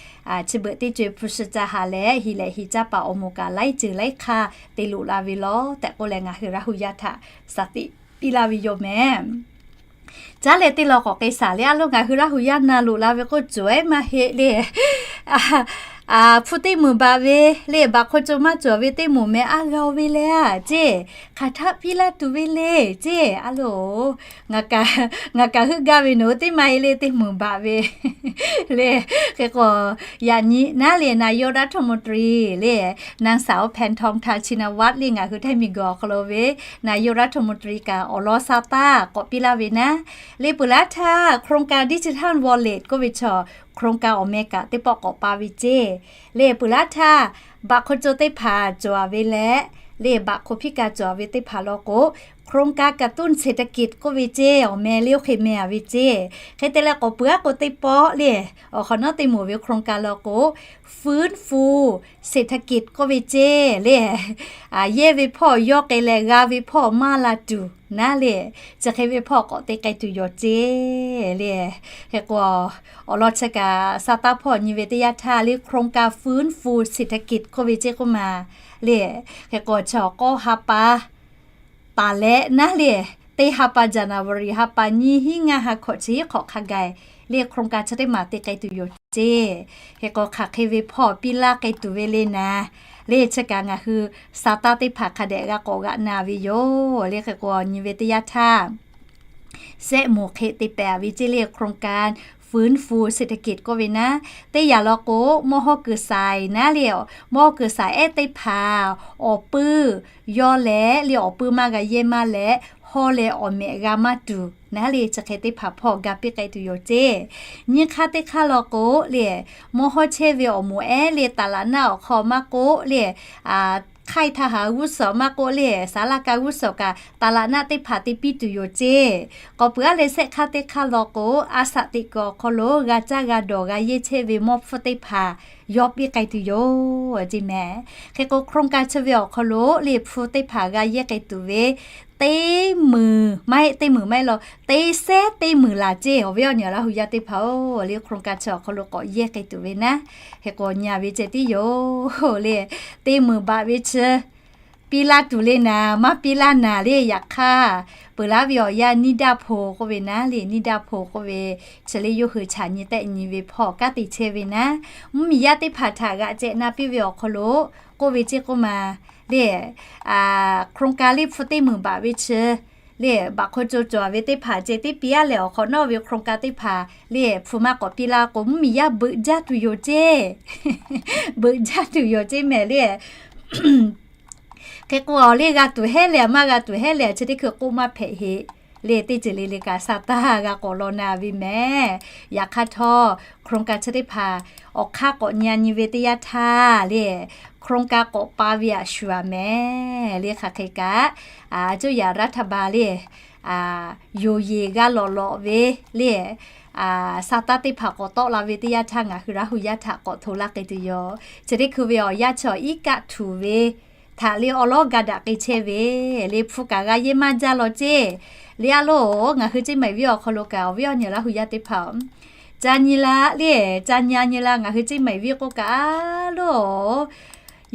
chi beuꞈ teˇ co e hpu shi ca haꞈ leh, hiˍ leh hiˍ caˇ paˍ awˬ moˍ kaꞈ laiˉ ceuˬ laiˉ hk'aˇ te loꞈ la ve law tehꞈ k'oˆ leh, ngaˬ hui Laˇ hu yaˇ htaꞈ shaˍ tiꞈ piˇ laˇ ve yoˬ meh. Caˉ leh teˇ law k'awꞈ k'ai shaˍ le, a loˉ ngaˬ hui Laˇ hu yaˇ na loꞈ la ve k'oˆ cawˬ ehˉ maˇ heˆ le. Hpu teˇ meunˍ baꞈ ve le, baꞈ hk'aw co maˇ cawˬ ve teˇ moˍ meh a g'a-oˬ ve le a ceˇ, hk'aˬ htaˆ piˇ laˇ tuˬ ve le ceˇ. A loˉ, ngaˬ kaꞈ heuˆ gaˇ ve nawˬ hui teˇ maˇ heˆ le, teˇ meunˍ baꞈ ve le. Hk'e k'o, yaꞈ nyi naˉ le, นายกรัฐมนตรี le, นางสาวแพทองธาร ชินวัตร le, ngaˬ hui Htaiˇ miˬguiˬ awˬ hk'aw lo ve นายกรัฐมนตรี kaꞈ awˬ lawn sa taˇ k'awꞈ piˇ laˇ ve naˉ le. Peuˬ laˇ htaˇ โครงการดิจิทัลวอลเล็ต k'oˆ ve chaw โครงการ awˬ meh kaꞈ teˇ pawˆ k'awꞈ pa ve ceˇ. Le peuˬ laˇ htaˇ, baꞈ hk'aw co teˇ hpaˍ cawˬ ve leh, le baꞈ hk'aw พิการ cawˬ ve teˇ hpaˍ law k'o, โครงการกระตุ้นเศรษฐกิจ k'oˆ ve ceˇ, awˬ meh le oˇ hk'e meh a ve ceˇ. Hk'e te leh k'awꞈ peuˬ aˉ k'o teˇ pawˆ le, awˬ hk'awꞈ nawˉ teˇ moˍ ve โครงการ law k'o, ฟื้นฟูเศรษฐกิจ k'oˆ ve ceˇ le, yehˇ ve hpawˇ yawˇ k'ai leh g'a ve hpawˇ maˇ la tuˬ naˉ le, chi hk'e ve hpawˇ k'awꞈ te k'ai tuˬ yoˬ ceˇ le. Hk'e k'o, awˬ lawn chi kaꞈ sa taˇ hpawˇ nyi ve teˇ yanˇ htaˇ le, โครงการฟื้นฟูเศรษฐกิจ k'oˆ ve ceˇ k'oˆ ma le. Hk'e k'o, chi awˬ k'awˇ ha pa taˍ leh naˉ le, teˇ ha pa January ha pa nyiˇ hinˉ ngaˇ ha hkawꞈ chi hiˉ hk'awꞈ hk'a gaˬ le, โครงการ chi teˇ maˬ te k'ai tuˬ yoˬ ceˇ. Hk'e k'o, hk'aˬ hk'e ve hpawˇ piˇ laˇ k'ai tuˬ ve le naˉ le, chi kaꞈ ngaˬ hui sa taˇ teˇ hpaˍ hk'a dehꞈ g'a k'awꞈ g'aꞈ na ve yoˬ le. Hk'e k'o, nyi ve teˇ yanˇ htaˇ, sehˆ moˍ hk'e te pehˍ ve ceˇ le, โครงการฟื้นฟูเศรษฐกิจ k'oˆ ve naˉ. Teˇ yanˇ law k'o, mawˇ hawˇ kuiˬ saiˍ naˉ le, mawˇ hawˇ kuiˬ saiˍ ehˉ teˇ hpaˍ awˬ puiˇ yawˇ leh le, awˬ puiˇ maˇ g'a yehˇ maˇ leh, hawˇ leh awˬ mehꞈ g'a maˇ tuˬ naˉ le, chi hk'e teˇ hpaˍ hpawˇ ga piˇ k'ai tuˬ yoˬ ceˇ. Nyiˇ hk'aˇ teˇ hk'aˇ law k'o le, mawˇ hawˇ chehˇ ve awˬ moˍ ehˉ le, taˍ laꞈ naˆ awˬ hk'aw maˇ k'oˆ le, hk'aiˇ htaˇ ha g'uˇ suhˍ maˇ k'oˆ le, saˍ laˇ ka g'uˇ suhˍ kaꞈ taˍ laꞈ naˆ teˇ hpaˍ te piˇ tuˬ yoˬ ceˇ. K'awꞈ peuˬ aˉ leh sehˆ hk'aˇ teˇ hk'aˇ law k'o, a shaꞈ teꞈ kuiˬ awˬ hk'aw lo g'a caˇ g'a dawˬ g'a yehˇ chehˇ ve mawˇ hpfuhˇ teˇ hpaˍ yawˇ piˇ k'ai tuˬ yoˬ ceˇ meh. Hk'e k'o, โครงการ chi ve awˬ hk'aw lo le hpu teˇ hpaˍ g'a yehˇ k'ai tuˬ ve teˇ meunˍ maˇ heˆ, teˇ meunˍ maˇ heˆ law, teˇ sehˉ teˇ meunˍ laˬ ceˇ. Awˬ viˉ awˬ nyi Laˇ hu yaˇ teˇ hpaˍ-oˬ le, โครงการ chi awˬ hk'aw lo k'awꞈ yehˇ k'ai tuˬ ve naˉ. Hk'e k'o, nyi a ve ceh tiˉ yoˬ le, teˇ meunˍ baꞈ ve chi piˇ laˇ tuˬ le naˍ, maˇ piˇ laˇ naˍ le. Yaꞈ hk'aˇ, peuˬ laˇ ve awˬ yanˇ นิดาโพล k'oˆ ve naˉ le, นิดาโพล k'oˆ ve chi le yawˇ hui chaꞈ nyi tehˆ nyi ve hpawˇ kanˉ te chehˇ ve naˉ. Mvuhˇmiˬ yaˇ teˇ hpaˍ htaꞈ g'aꞈ ceh na piˇ ve awˬ hk'aw lo k'oˆ ve ceˇ k'oˆ ma le, โครงการ le hpu teˇ meunˍ baꞈ ve chi le, baꞈ hk'aw co cawˬ ve teˇ hpaˍ ceh tiˉ piˇ aˉ leh, awˬ hk'awꞈ nawˉ ve โครงการ teˇ hpaˍ le hpu maˇ k'awꞈ piˇ laˇ k'o, mvuhˇmiˬ yaˇ beuꞈ jaˇ tuˬ yoˬ ceˇ. Beuꞈ jaˇ tuˬ yoˬ ceˇ meh le. Hk'e k'o, awˬ le g'a tuˬ hehˉ leh maˇ g'a tuˬ hehˉ leh, chi teˇ hkui k'oˆ maˇ hpehꞈ heˆ le. Teˇ ceuˬ le le kaꞈ sa taˇ g'a k'awꞈ law na ve meh. Yaꞈ hk'aˇ htawˇ, โครงการ chi teˇ hpaˍ awˬ hk'aˇ k'awꞈ nyi a nyi ve teˇ yanˇ htaˇ le, โครงการ k'awꞈ pa ve a shu a meh le. Hk'aˬ hk'e kaꞈ, a cuˇ yaꞈ รัฐบาล le, yonˍ yeˬ g'a lawꞈ lawꞈ ve le, sa taˇ teˇ hpaˍ k'awꞈ tawˆ la ve teˇ yanˇ htaˇ, ngaˬ hui Laˇ hu yaˇ htaꞈ k'awꞈ hto laˇ k'ai tuˬ yoˬ. Chi teˇ hkui ve awˬ yanˇ chi awˬ iˉ kaˆ htuˬ ve htaꞈ le awˬ lawˉ ga daꞈ k'ai chehˇ ve le. Hpu kaꞈ g'a yehˇ maˇ jaˇ law ceˇ. Le a loˬ, ngaˬ hui Ceˇ maiˍ venˇ awˬ hk'aw lo kaꞈ awˬ viˉ awˬ nyi Laˇ hu yaˇ teˇ hpaˍ-oˬ, ca nyi la le, ca nyi a nyi la, ngaˬ hui Ceˇ maiˍ venˇ k'oˆ kaꞈ a loˬ,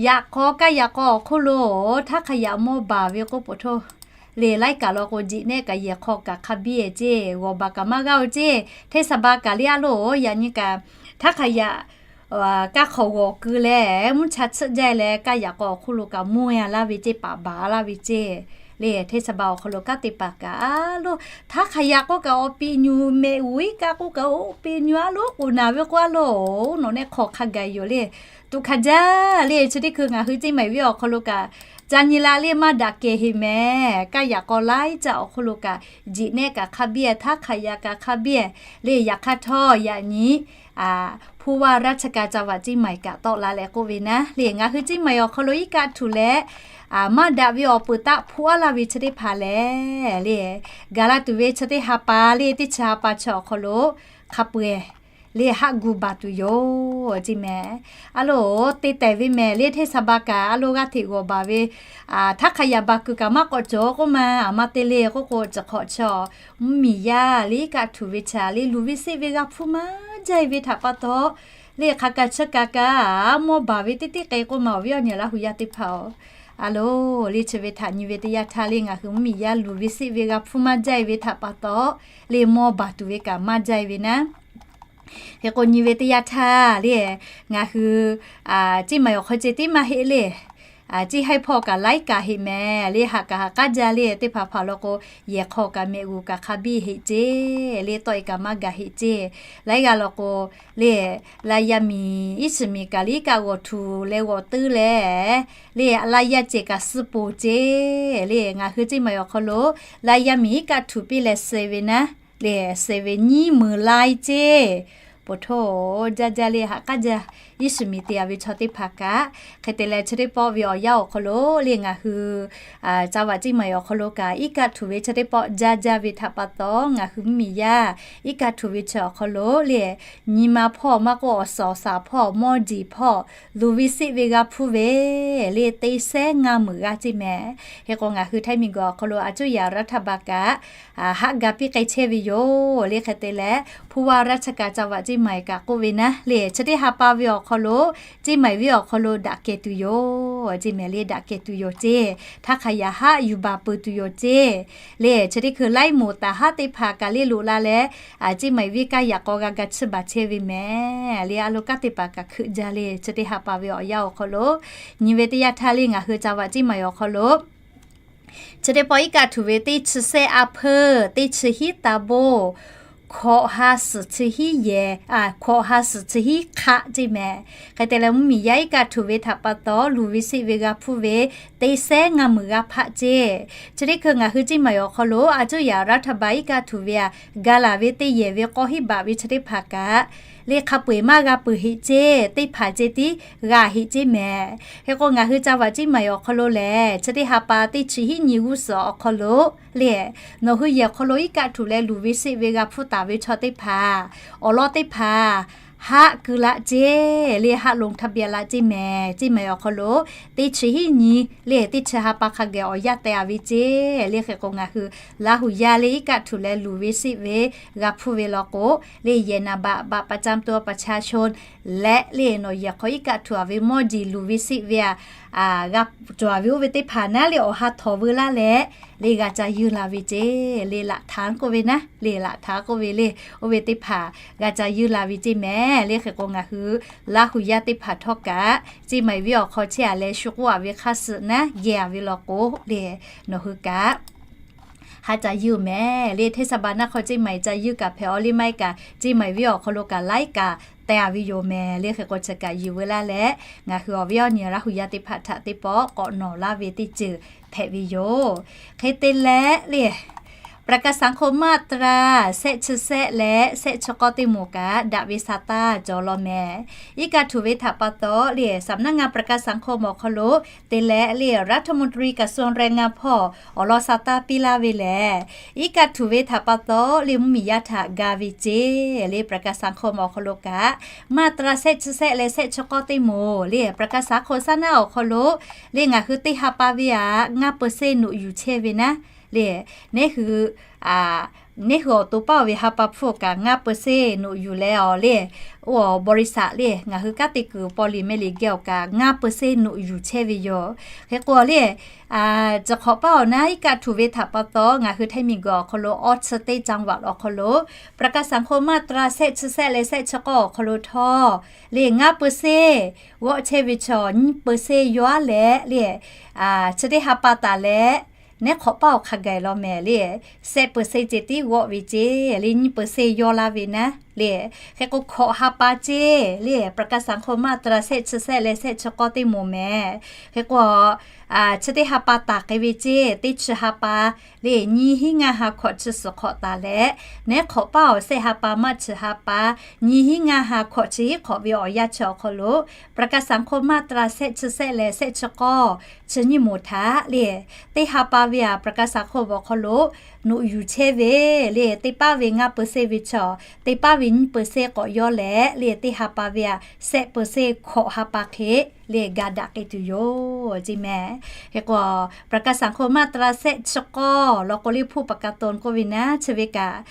yaꞈ k'aw kaˇ yaꞈ k'aw awˬ hk'oˆ lo htaˇ hk'a yaꞈ mawˇ baˬ ve k'oˆ poˬ htoˇ le, laiˉ kaꞈ law k'o, jiꞈ nehˆ kaꞈ yehˬ hk'aw kaꞈ hk'a biˇ-e ceˇ, g'awˬ baˬ kaꞈ maˇ g'aˇ-oˬ ceˇ. Hteˇ saˍ ba kaꞈ le a loˬ, yaꞈ nyi kaꞈ htaˇ hk'a yaꞈ kaˇ hk'awꞈ g'awˬ keu leh mvuhˇ cha tsuhˆ jaˇ leh, kaˇ yaꞈ k'aw awˬ hk'oˆ lo kaꞈ mawˇ-e a laˇ ve ceˇ, paˍ baˬ a laˇ ve ceˇ. Le hteˇ saˍ ba awˬ hk'aw lo kanˉ te paˍ kaꞈ a loˬ, htaˇ hk'a yaꞈ k'oˆ kaꞈ awˬ piˇ nyu mehꞈ g'uˬ iˉ kaˆ k'oˆ kaꞈ awˬ piˇ nyu a loˬ k'oˍ naˍ ve k'o a loˬ, nawˬ nehˆ hk'aw hk'a gaˬ yoˬ le. Tuꞈ hk'a jaˇ le, chi teˇ hkui ngaˬ hui Ceˇ maiˍ venˇ awˬ hk'aw lo kaꞈ ca nyi la le, maˇ daꞈ kehˬ heꞈ mehˍ. Kaˇ yaꞈ k'aw laiˉ caˆ awˬ hk'oˆ lo kaꞈ jiꞈ nehˆ kaꞈ hk'a biˇ-e, htaˇ hk'a yaꞈ kaꞈ hk'a biˇ-e le. Yaꞈ hk'aˇ htawˇ yaꞈ nyi ผู้ว่าราชการจังหวัดเชียงใหม่ kaꞈ tawˆ la leh k'oˆ ve naˉ le, ngaˬ hui Ceˇ maiˍ awˬ hk'aw lo iˉ kaˆ htuꞈ leh maˇ daꞈ ve awˬ peuˬ taˆ hpoˆ a laˇ ve chi teˇ hpaˍ lehˬ le, gaˬ la tuˬ ve chi teˇ ha pa le, teˇ chi ha pa chi awˬ hk'aw lo hk'a peu-e le haˆ gu baˬ tuˬ yoˬ ceˇ mehˍ. A loˬ, te tehˬ ve mehˍ le, hteˇ saˍ ba kaꞈ a loˬ g'aˇ hteꞈ g'awˬ baˬ ve, htaˇ hk'a yaꞈ baˬ kuiˬ kaꞈ maˇ k'awꞈ cawˬ k'oˆ ma, a maˇ te le k'oˆ k'o, chi hk'awꞈ chi mvuhˇ miˬ yaˇ le iˉ kaˆ htuꞈ ve chi le luˬ ve seˆ ve g'a hpuˇ maˇ jaˇ-e ve htaꞈ pa taw, le hk'a ka chi ka ka mawˇ baˬ ve teˇ teˇ k'ai k'oˆ ma, awˬ viˉ awˬ nyi Laˇ hu yaˇ teˇ hpaˍ-oˬ. A loˬ, le chi ve htaꞈ nyi ve teˇ yanˇ htaˇ le ngaˬ hui mvuhˇ miˬ yaˇ luˬ ve seˆ ve g'a hpuˇ maˇ jaˇ-e ve htaꞈ pa taw, le mawˇ baˬ tuˬ ve kaꞈ maˇ jaˇ-e ve naˉ. Hk'e k'o nyi ve teˇ yanˇ htaˇ le, ngaˬ hui Ceˇ maiˍ awˬ hk'aw ceh tiˉ maˇ heˆ le, Ceˇ haiˇ hpawˇ kaꞈ laiˉ kaꞈ heꞈ mehˍ le, haꞈ kaꞈ haꞈ k'aˉ jaˇ le, teˇ hpaˍ hpaˍ law k'o, yehˬ hk'aw kaꞈ mehꞈ g'uˬ kaꞈ hk'a biˇ heꞈ ceˇ le, tawˆ-e kaꞈ maˇ gaˬ heꞈ ceˇ. Laiˉ g'aˇ law k'o le, Laˇ yaˇ miˬ iˉ shiˍ miˬ kaꞈ le iˉ kaˆ g'awˬ htuꞈ leh g'awˬ tuˉ leh le, Laˇ yaˇ ceh kaꞈ suh poˬ ceˇ le, ngaˬ hui Ceˇ maiˍ awˬ hk'aw lo Laˇ yaˇ miˬ iˉ kaˆ htuꞈ piˇ leh suh ve naˉ le, suh ve nyiˇ meunˍ lai ceˇ. Poˬ htoˇ jaˇ jaˇ le, haꞈ k'aˉ jaˇ. Iˉ shiˍ miˬ te-a ve chaw teˇ hpaˍ kaꞈ, hk'e te leh chi teˇ pawˆ ve awˬ yanˇ awˬ hk'aw lo le ngaˬ hui จังหวัดเชียงใหม่ awˬ hk'aw lo kaꞈ iˉ kaˆ htuꞈ ve chi teˇ pawˆ jaˇ jaˇ ve htaꞈ pa taw, ngaˬ hui mvuhˇ miˬ yaˇ iˉ kaˆ htuꞈ ve chi awˬ hk'aw lo le, nyi ma hpawˇ maˇ k'oˆ, awˬ suhˍ awˬ shaˍ hpawˇ, mawˇ jeˬ hpawˇ, luˬ ve seˆ ve g'a hpuˇ ve le, teˇ sehˉ ngaˇ meunˍ g'aˇ ceˇ mehˍ. Hk'e k'o ngaˬ hui Htaiˇ miˬ guiˬ awˬ hk'aw lo a cuˇ yaꞈ รัฐบาล kaꞈ haˆ ga piˇ k'ai chehˇ ve yoˬ le. Hk'e te leh ผู้ว่าราชการจังหวัดเชียงใหม่ kaꞈ k'oˆ ve naˉ le, chi teˇ ha pa ve awˬ hk'aw lo Ceˇ maiˍ venˇ awˬ hk'aw lo daꞈ kehˬ tuˬ yoˬ ceˇ mehˍ le, daꞈ kehˬ tuˬ yoˬ ceˇ. Htaˇ hk'a yaꞈ haˆ yuˬ baˬ peuˬ tuˬ yoˬ ceˇ le. Chi teˇ hkui laiˉ moˍ taˍ haˉ teˇ hpaˍ kaꞈ le loꞈ la leh, Ceˇ maiˍ venˇ kaˇ yaꞈ k'aw g'a ga chiˇ baˬ chehˇ ve mehˍ le. A loˬ kanˉ te paˍ kaꞈ hkeuꞈ jaˇ le, chi teˇ ha pa ve awˬ yanˇ awˬ hk'aw lo nyi ve teˇ yanˇ htaˇ le ngaˬ hui จังหวัดเชียงใหม่ awˬ hk'aw lo chi teˇ pawˆ iˉ kaˆ htuꞈ ve teˇ chi sehˉ a hpeuˇ, teˇ chi hiˉ taˍ boˇ, hkawꞈ ha suhˍ chi hiˉ yehˬ, hkawꞈ ha suhˍ chi hiˉ hk'aˆ ceˇ mehˍ. Hk'e te leh mvuhˇ miˬ yaˇ iˉ kaˆ htuꞈ ve htaꞈ pa taw, luˬ ve seˆ ve g'a hpuˇ ve teˇ sehˉ ngaˇ meunˍ g'a hpaˆ ceˇ. Chi teˇ hkui ngaˬ hui Ceˇ maiˍ awˬ hk'aw lo a cuˇ yaꞈ รัฐบาล iˉ kaˆ htuꞈ ve a, ga laˬ ve teˇ yehˬ ve k'awˇ hiˉ baꞈ ve chi teˇ hpaˍ kaꞈ le hk'a peu-eˬ maˇ g'a peuˬ heꞈ ceˇ, teˇ hpaˍ ceh tiˉ g'a heꞈ ceˇ mehˍ. Hk'e k'o ngaˬ hui จังหวัดเชียงใหม่ awˬ hk'aw lo lehˬ, chi teˇ ha pa teˇ chi hiˉ nyi g'uˇ suhˍ awˬ hk'aw lo le, nawˬ hui yehˬ hk'aw lo iˉ kaˆ htuꞈ leh luˬ ve seˆ ve g'a hpuˇ taˍ ve chaw teˇ hpaˍ, awˬ lawn teˇ hpaˍ haˆ keu laˇ ceˇ le, haˆ ลงทะเบียน laˇ ceˇ mehˍ. Ceˇ mehˍ awˬ hk'aw lo teˇ chi hiˉ nyi le teˇ chi ha pa hk'a geh awˬ yanˇ teh-a ve ceˇ le. Hk'e k'o ngaˬ hui Laˇ hu yaˇ le iˉ kaˆ htuꞈ leh luˬ ve seˆ ve g'a hpuˇ ve law k'o le, อยากจะบัตร บัตรประจำตัวประชาชน leh le nawˬ yehˬ hk'aw iˉ kaˆ htuꞈ-a ve mawˇ jeˬ luˬ ve seˆ ve a, g'a cawˬ-a ve oˇ ve teˇ hpaˍ naˉ le awˬ ha htawnˍ veu laˇ leh le g'a ca yuˇ la ve ceˇ le, หลักฐาน k'oˆ ve naˉ le, หลักฐาน k'oˆ ve le, oˇ ve teˇ hpaˍ g'a ca yuˇ la ve ceˇ mehˍ le. Hk'e k'o ngaˬ hui Laˇ hu yaˇ teˇ hpaˍ htawˇ kaꞈ Ceˇ maiˍ venˇ awˬ hk'aw chehˇ-a leh shu k'oˆ-a ve hk'aˇ suh naˉ geh-a ve law k'o le, nawˬ hui kaꞈ ha ca yuˇ mehˍ le. Hteˇ saˍ ba naˆ hk'aw Ceˇ maiˍ ca yuˇ kaꞈ hpehꞈ-aw le, maˇ heˆ kaꞈ Ceˇ maiˍ venˇ awˬ hk'aw lo kaꞈ laiˉ kaꞈ teh-a ve yoˬ mehˍ le. Hk'e k'o chi kaꞈ yuˬ veu laˇ leh ngaˬ hui awˬ viˉ awˬ nyi Laˇ hu yaˇ teˇ hpaˍ htaꞈ teˇ pawˆ k'awꞈ nawˬ laˇ ve teˇ ceuˬ hpehꞈ ve yoˬ. Hk'e te leh le ประกันสังคมมาตรา shehˆ chi shehˆ leh shehˆ chi k'awˇ teˇ moˍ kaꞈ daꞈ ve sha taˇ cawˬ law mehˍ. Iˉ kaˆ htuꞈ ve htaꞈ pa taw lehˬ, สำนักงานประกันสังคมawˬ hk'aw lo te leh lehˬ รัฐมนตรีกระทรวงแรงงาน hpawˇ awˬ lawn sha taˇ piˇ laˇ ve lehˬ, iˉ kaˆ htuꞈ ve htaꞈ pa taw lehˬ, mvuhˇmiˬ yaˇ htaꞈ ga ve ceˇ lehˬ, ประกันสังคม awˬ hk'aw lo kaꞈ มาตรา shehˆ chi shehˆ leh shehˆ chi k'awˇ teˇ moˍ lehˬ, ประกันสังคม saˉ naˉ awˬ hk'aw lo lehˬ, ngaˬ hui te ha pa ve aꞈ ngaˇ เปอร์เซ็นต์ noꞈ yuˬ chehˇ ve naˉ lehˬ, nehˉ hui nehˉ hui awˬ to paˇ oˬ ve ha pa hpfuhˇ kaꞈ ngaˇ เปอร์เซ็นต์ noꞈ yuˬ leh awˬ lehˬ, oˇ awˬ บริษัท lehˬ ngaˬ hui kanˉ te kuiˬ paw liꞈ meh liꞈ geh awˬ kaꞈ ngaˇ เปอร์เซ็นต์ noꞈ yuˬ chehˇ ve yoˬ. Hk'e k'o lehˬ, chi hk'awꞈ paˇ awˬ naˉ iˉ kaˆ htuꞈ ve htaꞈ pa taw ngaˬ hui ไทย miˬguiˬ awˬ hk'aw lo awˇ chi teˇ จังหวัด awˬ hk'aw lo ประกันสังคม มาตรา shehˆ chi shehˆ leh shehˆ chi k'awˇ awˬ hk'aw lo htawˇ lehˬ, ngaˇ เปอร์เซ็นต์ g'awˆ chehˇ ve chaw nyiˇ เปอร์เซ็นต์ yawˇ aˉ leh lehˬ, chi teˇ ha pa taˍ leh, nehˉ hk'awꞈ paˇ awˬ hk'a gaˬ law mehˍ lehˬ, shehˆ เปอร์เซ็นต์ ceh tiˉ g'awˆ ve ceˇ lehˬ, nyiˇ เปอร์เซ็นต์ yawˇ laˇ ve naˉ lehˬ. Hk'e k'o hkawꞈ ha pa ceˇ lehˬ, ประกันสังคม มาตรา shehˆ chi shehˆ leh shehˆ chi k'awˇ teˇ moˍ mehˍ. Hk'e k'o, chi teˇ ha pa taˍ k'ai ve ceˇ, teˇ chi ha pa lehˬ, nyiˇ hinˉ ngaˇ ha hkawꞈ chi suhˍ hk'awꞈ taˍ leh, nehˉ hk'awꞈ paˇ awˬ shehˆ ha pa maˇ chi ha pa, nyiˇ hinˉ ngaˇ ha hkawꞈ chi hiˉ hk'awꞈ ve awˬ yanˇ chi awˬ hk'aw lo ประกันสังคม มาตรา shehˆ chi shehˆ leh shehˆ chi k'awˇ chi nyiˇ moˍ htaꞈ lehˬ, teˇ ha pa ve aꞈ ประกันสังคม awˬ hk'aw lo noꞈ yuˬ chehˇ ve lehˬ, teˇ paˉ ve ngaˇ เปอร์เซ็นต์ ve chaw, teˇ paˉ ve nyiˇ เปอร์เซ็นต์ k'awꞈ yawˇ leh lehˬ, teˇ ha pa ve aꞈ shehˆ เปอร์เซ็นต์ hkawꞈ ha pa hk'e lehˬ, ga daꞈ k'ai tuˬ yoˬ ceˇ mehˍ. Hk'e k'o, ประกันสังคม มาตรา shehˆ chi k'awˇ law k'o lehˬ ผู้ประกันตน k'oˆ ve naˉ chi ve kaꞈ,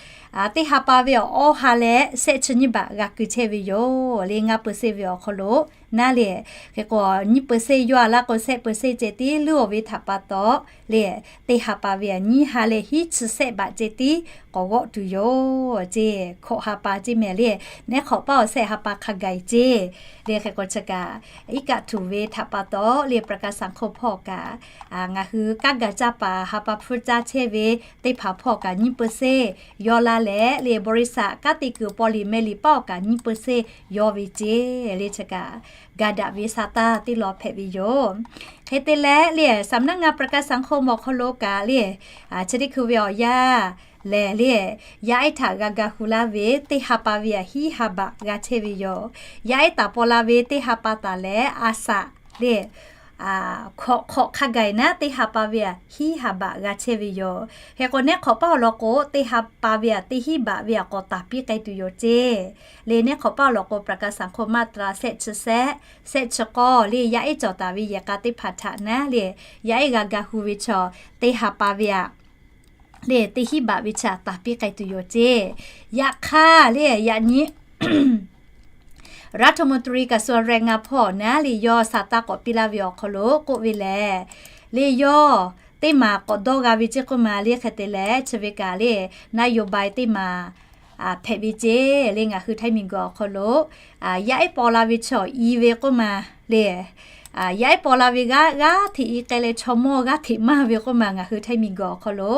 teˇ ha pa ve awˬ awˇ ha leh shehˆ chi nyiˇ baꞈ g'a keu chehˇ ve yoˬ lehˬ, ngaˇ เปอร์เซ็นต์ ve awˬ hk'aw lo naˉ lehˬ. Hk'e k'o, nyiˇ เปอร์เซ็นต์ yawˇ aꞈ laˇ k'o shehˆ เปอร์เซ็นต์ ceh tiˉ leuˉ awˬ ve htaꞈ pa taw lehˬ, teˇ ha pa ve aꞈ nyiˇ ha leh hiˉ chi shehˆ baꞈ ceh tiˉ k'awꞈ g'awˆ tuˬ yoˬ ceˇ, hkawꞈ ha pa ceˇ mehˍ lehˬ, nehˉ hk'awꞈ paˇ awˬ shehˆ ha pa hk'a gaˬ ceˇ lehˬ. Hk'e k'o chi kaꞈ iˉ kaˆ htuꞈ ve htaꞈ pa taw lehˬ, ประกันสังคม hpawˇ kaꞈ ngaˬ hui kanˉ ga caˇ paˍ ha pa hpfuhˇ caˇ chehˇ ve teˇ hpaˍ hpawˇ kaꞈ nyiˇ เปอร์เซ็นต์ yawˇ laˇ leh lehˬ, บริษัท kanˉ te kuiˬ paw liꞈ meh liꞈ paˇ awˬ kaꞈ nyiˇ เปอร์เซ็นต์ yawˇ ve ceˇ lehˬ, chi kaꞈ ga daꞈ ve sha taˇ teˇ law hpehꞈ ve yoˬ. Hk'e te leh lehˬ, สำนักงานประกันสังคม awˬ hk'aw lo kaꞈ lehˬ, chi teˇ hkui ve awˬ yanˇ lehˬ lehˬ, yaˇ ehˉ htaꞈ g'a ga hu laˇ ve teˇ ha pa ve aꞈ hiˉ ha baꞈ g'a chehˇ ve yoˬ. Yaˇ ehˉ taˍ paw la ve teˇ ha pa taˍ leh a shaꞈ lehˬ, hkawꞈ hk'awꞈ hk'a gaˬ naˉ teˇ ha pa ve aꞈ hiˉ ha baꞈ g'a chehˇ ve yoˬ. Hk'e k'o, nehˉ hk'awꞈ paˇ awˬ lawn k'o, teˇ ha pa ve aꞈ teˇ hinˉ baꞈ ve aꞈ k'awꞈ taˍ piˇ k'ai tuˬ yoˬ ceˇ lehˬ, nehˉ hk'awꞈ paˇ awˬ lawn k'o, ประกันสังคม มาตรา shehˆ chi shehˆ, shehˆ chi k'awˇ lehˬ, yaˇ ehˉ cawˬ taˍ ve yehˬ k'a teˇ hpaˍ htaꞈ naˉ lehˬ, yaˇ ehˉ g'a ga hu ve chaw teˇ ha pa ve aꞈ lehˬ, teˇ hinˉ baꞈ ve chaꞈ taˍ piˇ k'ai tuˬ yoˬ ceˇ. Yaꞈ hk'aˇ lehˬ, yaꞈ nyi รัฐมนตรีกระทรวงแรงงาน hpawˇ naˉ lehˬ, yawˇ sha taˇ k'awꞈ piˇ laˇ ve awˬ hk'aw lo k'oˆ ve lehˬ, lehˬ yawˇ teˇ maˬ k'awꞈ dawˇ g'a ve ceˇ k'oˆ ma lehˬ, hk'e te leh chi ve kaꞈ lehˬ, นโยบาย teˇ maˬ hpehꞈ ve ceˇ lehˬ, ngaˬ hui ไทย miˬguiˬ awˬ hk'aw lo yaˇ ehˉ paw la ve chaw i ve k'oˆ ma lehˬ, yaˇ ehˉ paw la ve g'aˇ g'aˇ hteꞈ i k'ai leh, chaw mawˇ g'aˇ hteꞈ maˇ ve k'oˆ ma ngaˬ hui ไทย miˬguiˬ awˬ hk'aw lo.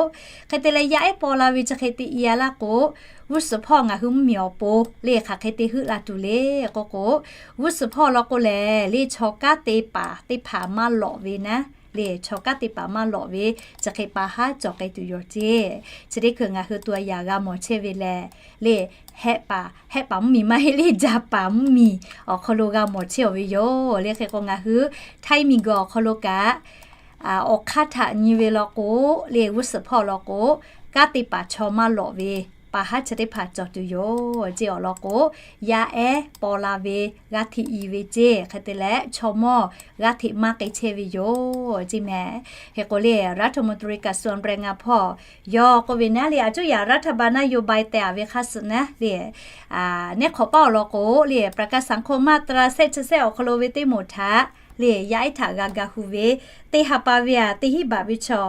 Hk'e te leh, yaˇ ehˉ paw la ve chi hk'e te i a laˇ k'o, g'uˇ suhˍ hpawˇ ngaˬ hui mvuhˇmiˬ awˬ pon lehˬ, hk'aˬ hk'e te heuˆ la tuˬ le k'oˆ k'o, g'uˇ suhˍ hpawˇ law k'o lehˬ, lehˬ chaw kanˉ te paˍ teˇ hpaˍ maˇ lawꞈ ve naˉ lehˬ, chaw kanˉ te paˍ maˇ lawꞈ ve chi hk'e pa haˉ cawˬ k'ai tuˬ yoˬ ceˇ. Chi teˇ hkui ngaˬ hui to a yaꞈ g'a mawˬ chehˇ ve lehˬ, lehˬ hehˆ paˍ, hehˆ paˍ mvuhˇmiˬ maˇ heˆ lehˬ, jaˇ paˍ mvuhˇmiˬ awˬ hk'aw lo g'a mawˬ chehˇ awˬ ve yoˬ lehˬ. Hk'e k'o, ngaˬ hui ไทย miˬguiˬ awˬ hk'aw lo kaꞈ awˬ hk'aˇ htaꞈ nyi ve law k'o lehˬ, g'uˇ suhˍ hpawˇ law k'o, kanˉ te paˍ chaw maˇ lawꞈ ve pa haˉ chi teˇ hpaˍ cawˬ tuˬ yoˬ ceˇ. Awˬ lawn k'o, yaˇ ehˉ paw la ve g'aˇ hteꞈ i ve ceˇ, hk'e te leh chaw mawˇ g'aˇ hteꞈ maˇ k'ai chehˇ ve yoˬ ceˇ mehˍ. Hk'e k'o lehˬ, รัฐมนตรีกระทรวงแรงงาน hpawˇ yawˇ k'oˆ ve naˉ lehˬ, a cuˇ yaꞈ รัฐบาลนโยบาย te a ve hk'aˇ suh naˉ lehˬ, nehˉ hk'awꞈ paˇ awˬ lawn k'o lehˬ, ประกันสังคม มาตรา shehˆ chi shehˆ awˬ hk'aw lo ve teˇ moˍ htaꞈ lehˬ, yaˇ ehˉ htaꞈ g'a ga hu ve teˇ ha pa ve aꞈ teˇ hinˉ baꞈ ve chaw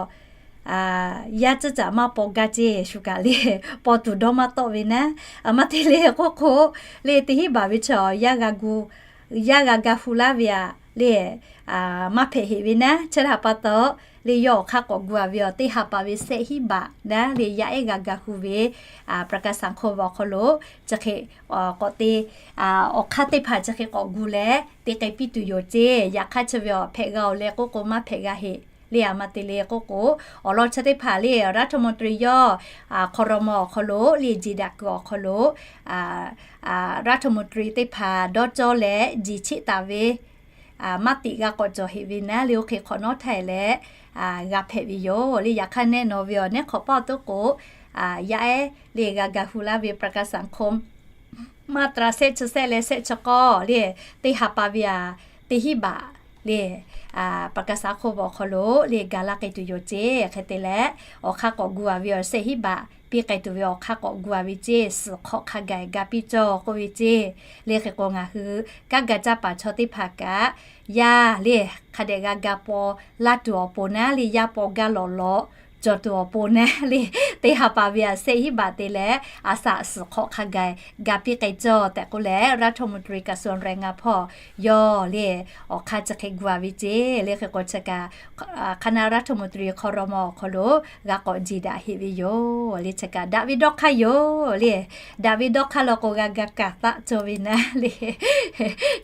yaˇ tcuhˉ caꞈ maˇ paw gaˇ ceˇ shu kaꞈ lehˬ, paw tuˬ dawˇ maˇ tawˆ ve naˉ, maˇ te lehˬ k'oˆ k'o, lehˬ teˇ hinˉ baꞈ ve chaw yaˇ g'a gu, yaˇ g'a ga hu laˇ ve aꞈ lehˬ, maˇ hpehꞈ heꞈ ve naˉ. Chi htaꞈ pa taw lehˬ, yawˇ awˬ hk'aˇ k'awꞈ gu a ve awˬ teˇ ha pa ve shehˆ hinˉ baꞈ naˉ lehˬ, yaˇ ehˉ g'a ga hu ve ประกันสังคม awˬ hk'aw lo chi hk'e k'awꞈ te awˬ hk'aˇ teˇ hpaˍ chi hk'e k'awꞈ gu leh te k'ai piˇ tuˬ yoˬ ceˇ. Yaꞈ hk'aˇ chi ve awˬ hpehꞈ g'a oˬ leh k'oˆ k'o, maˇ hpehꞈ g'a heꞈ le a ma te le k'oˆ k'o, awˬ lawn chi teˇ hpaˍ le รัฐมนตรี yawˇ ครม. awˬ hk'aw lo le ji daꞈ kuiˬ awˬ hk'aw lo รัฐมนตรี teˇ hpaˍ dawˇ cawˇ leh ji cheˆ taˍ ve maˇ tiꞈ g'a k'awꞈ cawˬ heꞈ ve naˉ le oˇ hk'e hk'awꞈ nawˉ htaˇ leh g'a hpehꞈ ve yoˬ le. Yaꞈ hk'aˇ nehˆ nawˬ ve awˬ neˉ hk'awꞈ paˇ awˬ toˉ k'o, yaˇ ehˉ le g'a ga hu laˇ ve ประกันสังคม maˇ tra sehˆ chi sehˆ leh sehˆ chi k'awˇ le teˇ ha pa ve a teˇ hinˉ baꞈ le ประกันสังคม awˬ hk'aw lo le ga laˇ k'ai tuˬ yoˬ ceˇ. Hk'e te leh, awˬ hk'aˇ k'awꞈ gu a ve awˬ sehˆ hinˉ baꞈ piˇ k'ai tuˬ ve awˬ hk'aˇ k'awꞈ gu a ve ceˇ, suhˍ hk'awꞈ hk'a gaˬ ga piˇ cawˇ k'oˆ ve ceˇ. Le hk'e k'o ngaˬ hui kanˉ ga caˇ paˍ chaw teˇ hpaˍ kaꞈ, yaˇ le hk'a dehꞈ g'a ga paw laˇ tuˬ awˬ pon naˉ le, yaˇ paw gaˇ lawꞈ lawꞈ cawˬ tuˬ awˬ pon naˉ le, teˇ ha pa ve a sehˆ hinˉ baꞈ te leh, a shaꞈ suhˍ hk'awꞈ hk'a gaˬ ga piˇ k'ai cawˇ tehꞈ k'oˆ leh รัฐมนตรี กระทรวงแรงงาน hpawˇ yawˇ le awˬ hk'aˇ chi hk'e gu a ve ceˇ. Le hk'e k'o chi kaꞈ, hk'aˇ naˆ รัฐมนตรี ครม. awˬ hk'aw lo g'a k'awꞈ ji daꞈ heꞈ ve yoˬ le. Chi kaꞈ daꞈ ve dawˇ hk'aˇ yoˬ le. Daꞈ ve dawˇ hk'aˇ law k'o g'a ga kaˍ taˆ cawˇ ve naˉ le,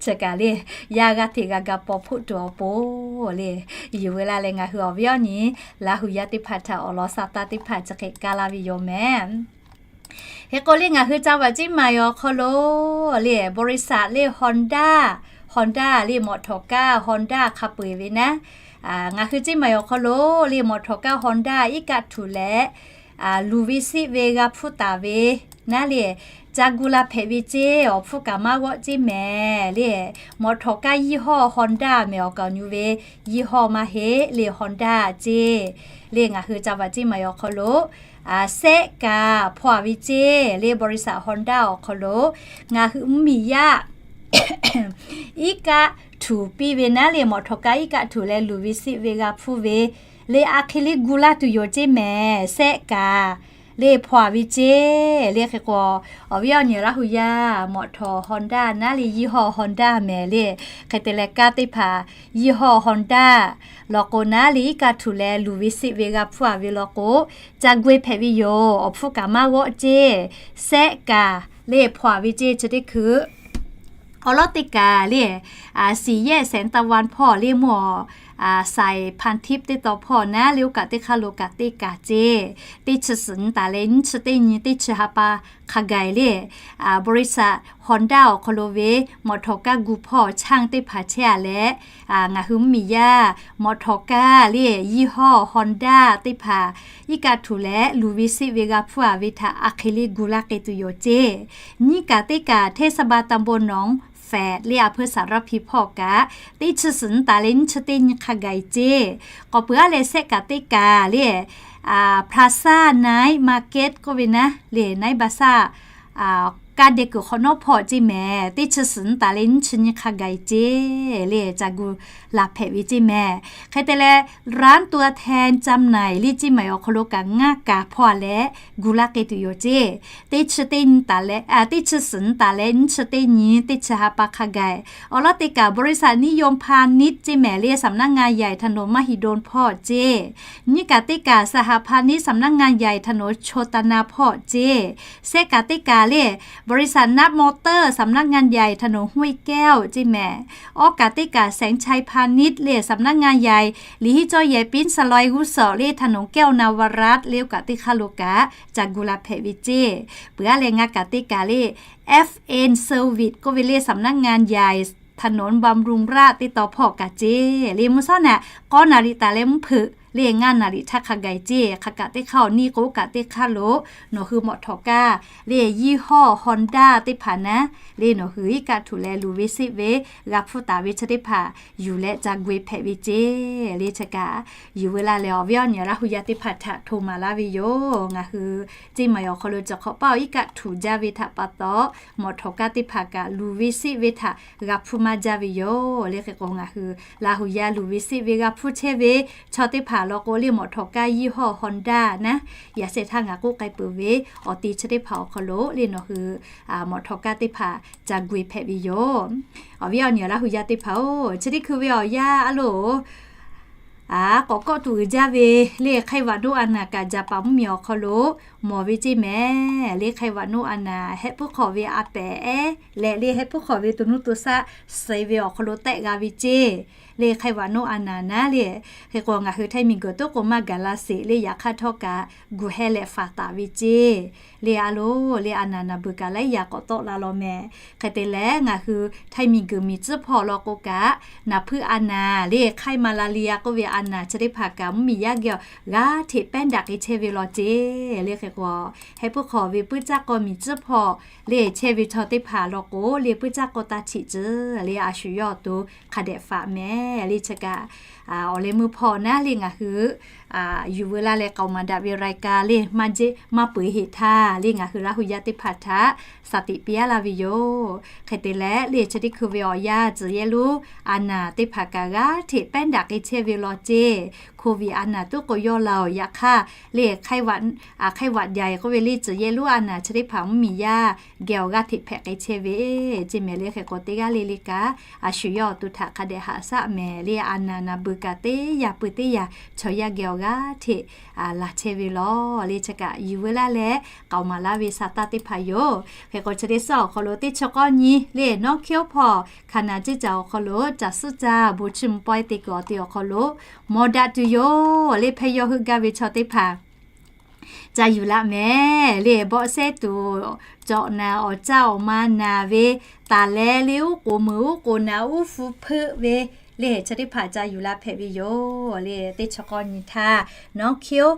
chi kaꞈ le yaˇ g'aˇ hteꞈ g'a ga paw hpoˆ tuˬ awˬ pon le, yuˬ ve la leh ngaˬ hui awˬ viˉ awˬ nyi Laˇ hu yaˇ teˇ hpaˍ htaꞈ awˬ lawn sha taˇ teˇ hpaˍ chi hk'e kaˇ laˇ ve yoˬ mehˍ. Hk'e k'o le ngaˬ hui จังหวัดเชียงใหม่ awˬ hk'aw lo le บริษัท le Honda, Honda le mawꞈ htawˍ kaˇ Honda hk'a peu-eˬ ve naˉ, ngaˬ hui เชียงใหม่ awˬ hk'aw lo le mawꞈ htawˍ kaˇ Honda iˉ kaˆ htuꞈ leh luˬ ve siˆ ve g'a hpuˇ taˍ ve naˉ le, ca gu la hpehꞈ ve ceˇ. Awˬ hpfuhˇ kaꞈ maˇ g'awˆ ceˇ mehˍ le. Mawꞈ htawˍ kaˇ ยี่ห้อ Honda mehˍ awˬ kaˍ awˬ nyu ve ยี่ห้อ maˇ heˆ le Honda ceˇ. Le ngaˬ hui จังหวัดเชียงใหม่ awˬ hk'aw lo sehˆ kaꞈ hpaw a ve ceˇ le บริษัท Honda awˬ hk'aw lo ngaˬ hui mvuhˇmiˬ yaˇ iˉ kaˆ htuꞈ piˇ ve naˉ le mawꞈ htawˍ kaˇ iˉ kaˆ htuꞈ leh luˬ ve siˆ ve g'a hpuˇ ve le a hk'e le gu laˇ tuˬ yoˬ ceˇ mehˍ. Sehˆ kaꞈ le hpaw a ve ceˇ. Le hk'e k'o, awˬ viˉ awˬ nyi Laˇ hu yaˇ mawꞈ htawˍ Honda naˉ le ยี่ห้อ Honda mehˍ le, hk'e te leh kanˉ teˇ hpaˍ ยี่ห้อ Honda law k'o naˉ le iˉ kaˆ htuꞈ leh luˬ ve siˆ ve g'a hpuˇ a ve law k'o, ca gu e hpehꞈ ve yoˬ. Awˬ hpfuhˇ kaꞈ maˇ g'awˆ ceˇ. Sehˆ kaꞈ le hpaw a ve ceˇ. Chi teˇ hkui awˬ lawn teˇ kaꞈ le, สี่แยกแสงตะวัน hpawˇ le mvuhˇ awˬ สายพานทิพย์ teˇ taw hpawˇ naˉ le oˇ kaꞈ teˇ hk'aˇ lo kaꞈ teˇ kaꞈ ceˇ. Teˇ chi suhˍ nyi taˍ leh nyiˇ chi teˇ nyi teˇ chi ha pa hk'a gaˬ le บริษัท Honda awˬ hk'aw lo ve mawꞈ htawˍ kaˇ gu hpawˇ ช่าง teˇ hpaˍ chehˇ a leh, ngaˬ hui mvuhˇmiˬ yaˇ mawꞈ htawˍ kaˇ le ยี่ห้อ Honda teˇ hpaˍ iˉ kaˆ htuꞈ leh luˬ ve siˆ ve g'a hpuˇ a ve htaꞈ a hk'e le gu laˇ k'ai tuˬ yoˬ ceˇ. Nyiˇ kaꞈ teˇ kaꞈ เทศบาลตำบลหนองแฝด le a hpeu สารพี hpawˇ kaꞈ teˇ chi suhˍ nyi taˍ leh nyiˇ chi teˇ nyi hk'a gaˬ ceˇ. K'awꞈ peuˬ a leh sehˆ kaꞈ teˇ kaꞈ le Plaza Night Market k'oˆ ve naˉ le Night Bazaar kaˇ deh kuiˬ hk'awꞈ nawˉ hpawˇ ceˇ mehˍ. Teˇ chi suhˍ nyi taˍ leh nyiˇ chi nyi hk'a gaˬ ceˇ le ca gu la hpehꞈ ve ceˇ mehˍ. Hk'e te leh ร้านตัวแทนจำหน่าย le ceˇ mehˍ awˬ hk'aw lo kaꞈ ngaˇ kaꞈ hpaw a leh gu laˇ k'ai tuˬ yoˬ ceˇ. Teˇ chi teˇ nyi taˍ leh, teˇ chi suhˍ nyi taˍ leh nyiˇ chi teˇ nyi teˇ chi ha pa hk'a gaˬ. Awˬ lawn teˇ kaꞈ บริษัทนิยมพาณิชย์ ceˇ mehˍ le สำนักงานใหญ่ถนนมหิดล hpawˇ ceˇ. Nyiˇ kaꞈ teˇ kaꞈ สหพาณิชย์ สำนักงานใหญ่ถนนโชตนา hpawˇ ceˇ. Sehˆ kaꞈ teˇ kaꞈ le บริษัทนัทมอเตอร์ สำนักงานใหญ่ถนนห้วยแก้ว ceˇ mehˍ. Awˬ kaꞈ teˇ kaꞈ แสงชัยพาณิชย์ le สำนักงานใหญ่ หลีฮิจอแยปิน ซอย กรุงศรี le ถนนแก้วนวรัตน์ le oˇ kaꞈ teˇ hk'aˇ lo kaꞈ ca gu la hpehꞈ ve ceˇ. Peuˬ a leh ngaˇ kaꞈ teˇ kaꞈ le F N Service k'oˆ ve le สำนักงานใหญ่ถนนบำรุงราษฎร์ teˇ taw hpawˇ kaꞈ ceˇ. Le mvuhˇ shawˉ naꞈ k'awˇ naˍ riˍ taˍ leh mvuhˇ hpeuꞈ le ngaˇ naˍ riˍ htaˇ hk'a gaˬ ceˇ. Hk'aˬ kaꞈ teˇ hk'aˇ awˬ niˇ k'o oˇ kaꞈ teˇ hk'aˇ lo nawˬ hui mawꞈ htawˍ kaˇ le ยี่ห้อ Honda teˇ hpaˍ naˉ le nawˬ hui iˉ kaˆ htuꞈ leh luˬ ve siˆ ve g'a hpuˇ taˍ ve chi teˇ hpaˍ yuˬ leh ca gu e hpehꞈ ve ceˇ. Le chi kaꞈ yuˬ ve la leh awˬ viˉ awˬ nyi Laˇ hu yaˇ teˇ hpaˍ htaꞈ hto maˍ laˇ ve yoˬ. Ngaˬ hui ceˇ mehˍ awˬ hk'aw lo cawˬ hk'awꞈ paˇ awˬ iˉ kaˆ htuꞈ jaˇ ve htaꞈ pa taw, mawꞈ htawˍ kaˇ teˇ hpaˍ kaꞈ luˬ ve siˆ ve htaꞈ g'a hpuˇ maˇ jaˇ ve yoˬ. Le hk'e k'o ngaˬ hui Laˇ hu yaˇ luˬ ve siˆ ve g'a hpuˇ chehˇ ve chaw teˇ hpaˍ law k'o le mawꞈ htawˍ kaˇ ยี่ห้อ Honda naˉ, yaꞈ sheh htaˇ ngaˬ k'oˆ k'ai peuˬ ve awˬ te chi teˇ hpaˍ awˬ hk'aw lo le nawˬ hui mawꞈ htawˍ kaˇ teˇ hpaˍ ca gu e hpehꞈ ve yoˬ. Awˬ viˉ awˬ nyi Laˇ hu yaˇ teˇ hpaˍ-oˬ, chi teˇ hkui ve awˬ yanˇ a loˬ, a k'awꞈ kawˆ tuˬ uiˍ jaˇ ve le ไข้หวัดนก a naˬ kaꞈ Jaˍpaˍ mvuhˇmiˬ awˬ hk'aw lo mawˬ ve ceˇ mehˍ le. Hk'e vaꞈ noˇ a naˍ hehˆ puiˉ hk'awꞈ ve a pehˍ ehˉ leh le hehˆ puiˉ hk'awꞈ ve to nuˇ to shaˆ suh ve awˬ hk'aw lo tehˆ g'a ve ceˇ. Le hk'e vaꞈ noˇ a naˍ naˉ le, hk'e k'o ngaˬ hui Htaiˇ miˬguiˬ toˉ k'o maˇ gaˬ la sheˍ le, yaꞈ hk'aˇ htawˇ kaꞈ gu heh leh faˍ taˍ ve ceˇ. Le a loˬ le a naˍ naˍ beuˬ kaꞈ laiˉ yaꞈ k'awꞈ tawˆ la law mehˍ. Hk'e te leh ngaˬ hui Htaiˇ miˬguiˬ miˬ tcuhˉ hpawˇ law k'o kaꞈ, naˍ hpuiˇ a naˍ le hk'aiˇ maˍ la li a k'oˆ ve a naˍ chi teˇ hpaˍ kaꞈ mvuhˇmiˬ yaˇ geh g'aˇ hteꞈ pehˉ daꞈ k'ai chehˇ ve law ceˇ. Le hk'e k'o hehˆ puiˉ hk'awꞈ ve puiˉ caˇ k'aw miˬ tcuhˉ hpawˇ le chehˇ ve chaw teˇ hpaˍ law k'o le puiˉ caˇ k'aw taˇ htiꞈ tcuh le a shu yawˇ awˬ to hk'a dehꞈ faꞈ mehˍ le chi kaꞈ awˬ leh meuˇ hpawˇ naˉ le ngaˬ hui yuˬ veu laˇ leh k'aoˍ maˍ daꞈ ve รายการ le maˇ peuˬ heˆ htaˇ le ngaˬ hui Laˇ hu yaˇ teˇ hpaˍ htaꞈ shaˍ tiꞈ piˇ a laˇ ve yoˬ. Hk'e te leh le chi teˇ hkui ve awˬ yanˇ tcuh yehˇ lonˉ a naˍ teˇ hpaˍ kaꞈ g'aˇ hteꞈ pehˉ daꞈ k'ai chehˇ ve law ceˇ. Covid a naˍ toˉ k'o yawˇ la awˬ yaꞈ hk'aˇ le hk'aiˇ vaꞈ jaˬ k'oˆ ve le tcuh yehˇ lonˉ a naˍ chi teˇ hpaˍ mvuhˇmiˬ yaˇ geh awˬ g'aˇ hteꞈ hpehꞈ k'ai chehˇ ve ceˇ mehˍ le. Hk'e k'o teˇ g'aˇ le le kaꞈ a shu yawˇ awˬ to htaꞈ hk'a dehꞈ haꞈ shaˆ mehˍ le a naˍ naˍ beuˬ kaꞈ teˇ yaꞈ pui teˇ yaꞈ chaw yaˇ geh awˬ g'aˇ hteꞈ laˬ chehˇ ve law le chi kaꞈ yuˬ veu laˇ leh k'aoˍ maˍ laˇ ve sa taˇ teˇ hpaˍ yoˬ. Hk'e k'o chi teˇ suhˉ awˬ hk'aw lo teˇ chi k'awˇ nyi le nawˉ hkiˉ oˉ hpawˇ hkaˍ naˍ ceˇ caˬ awˬ hk'aw lo caˬ suhˉ caˇ bon chiˇ mvuh pawehˇ te kuiˬ awˬ te awˬ hk'aw lo mawˬ daꞈ tuˬ yoˬ le hpehˇ yawˇ heuˆ gaˇ ve chaw teˇ hpaˍ ca yuˬ laˇ mehˍ le. Bawˆ sehˉ tuˬ cawꞈ naˍ awˬ caˇ awˬ ma naˍ ve taˍ leh le uˉ k'oˍ meuˍ uˉ k'oˍ naˍ uˉ hpu hpeuˆ ve le chi teˇ hpaˍ ca yuˬ la hpehꞈ ve yoˬ le. Teˇ chi k'awˇ nyi htaˇ nawˉ hkiˉ oˉ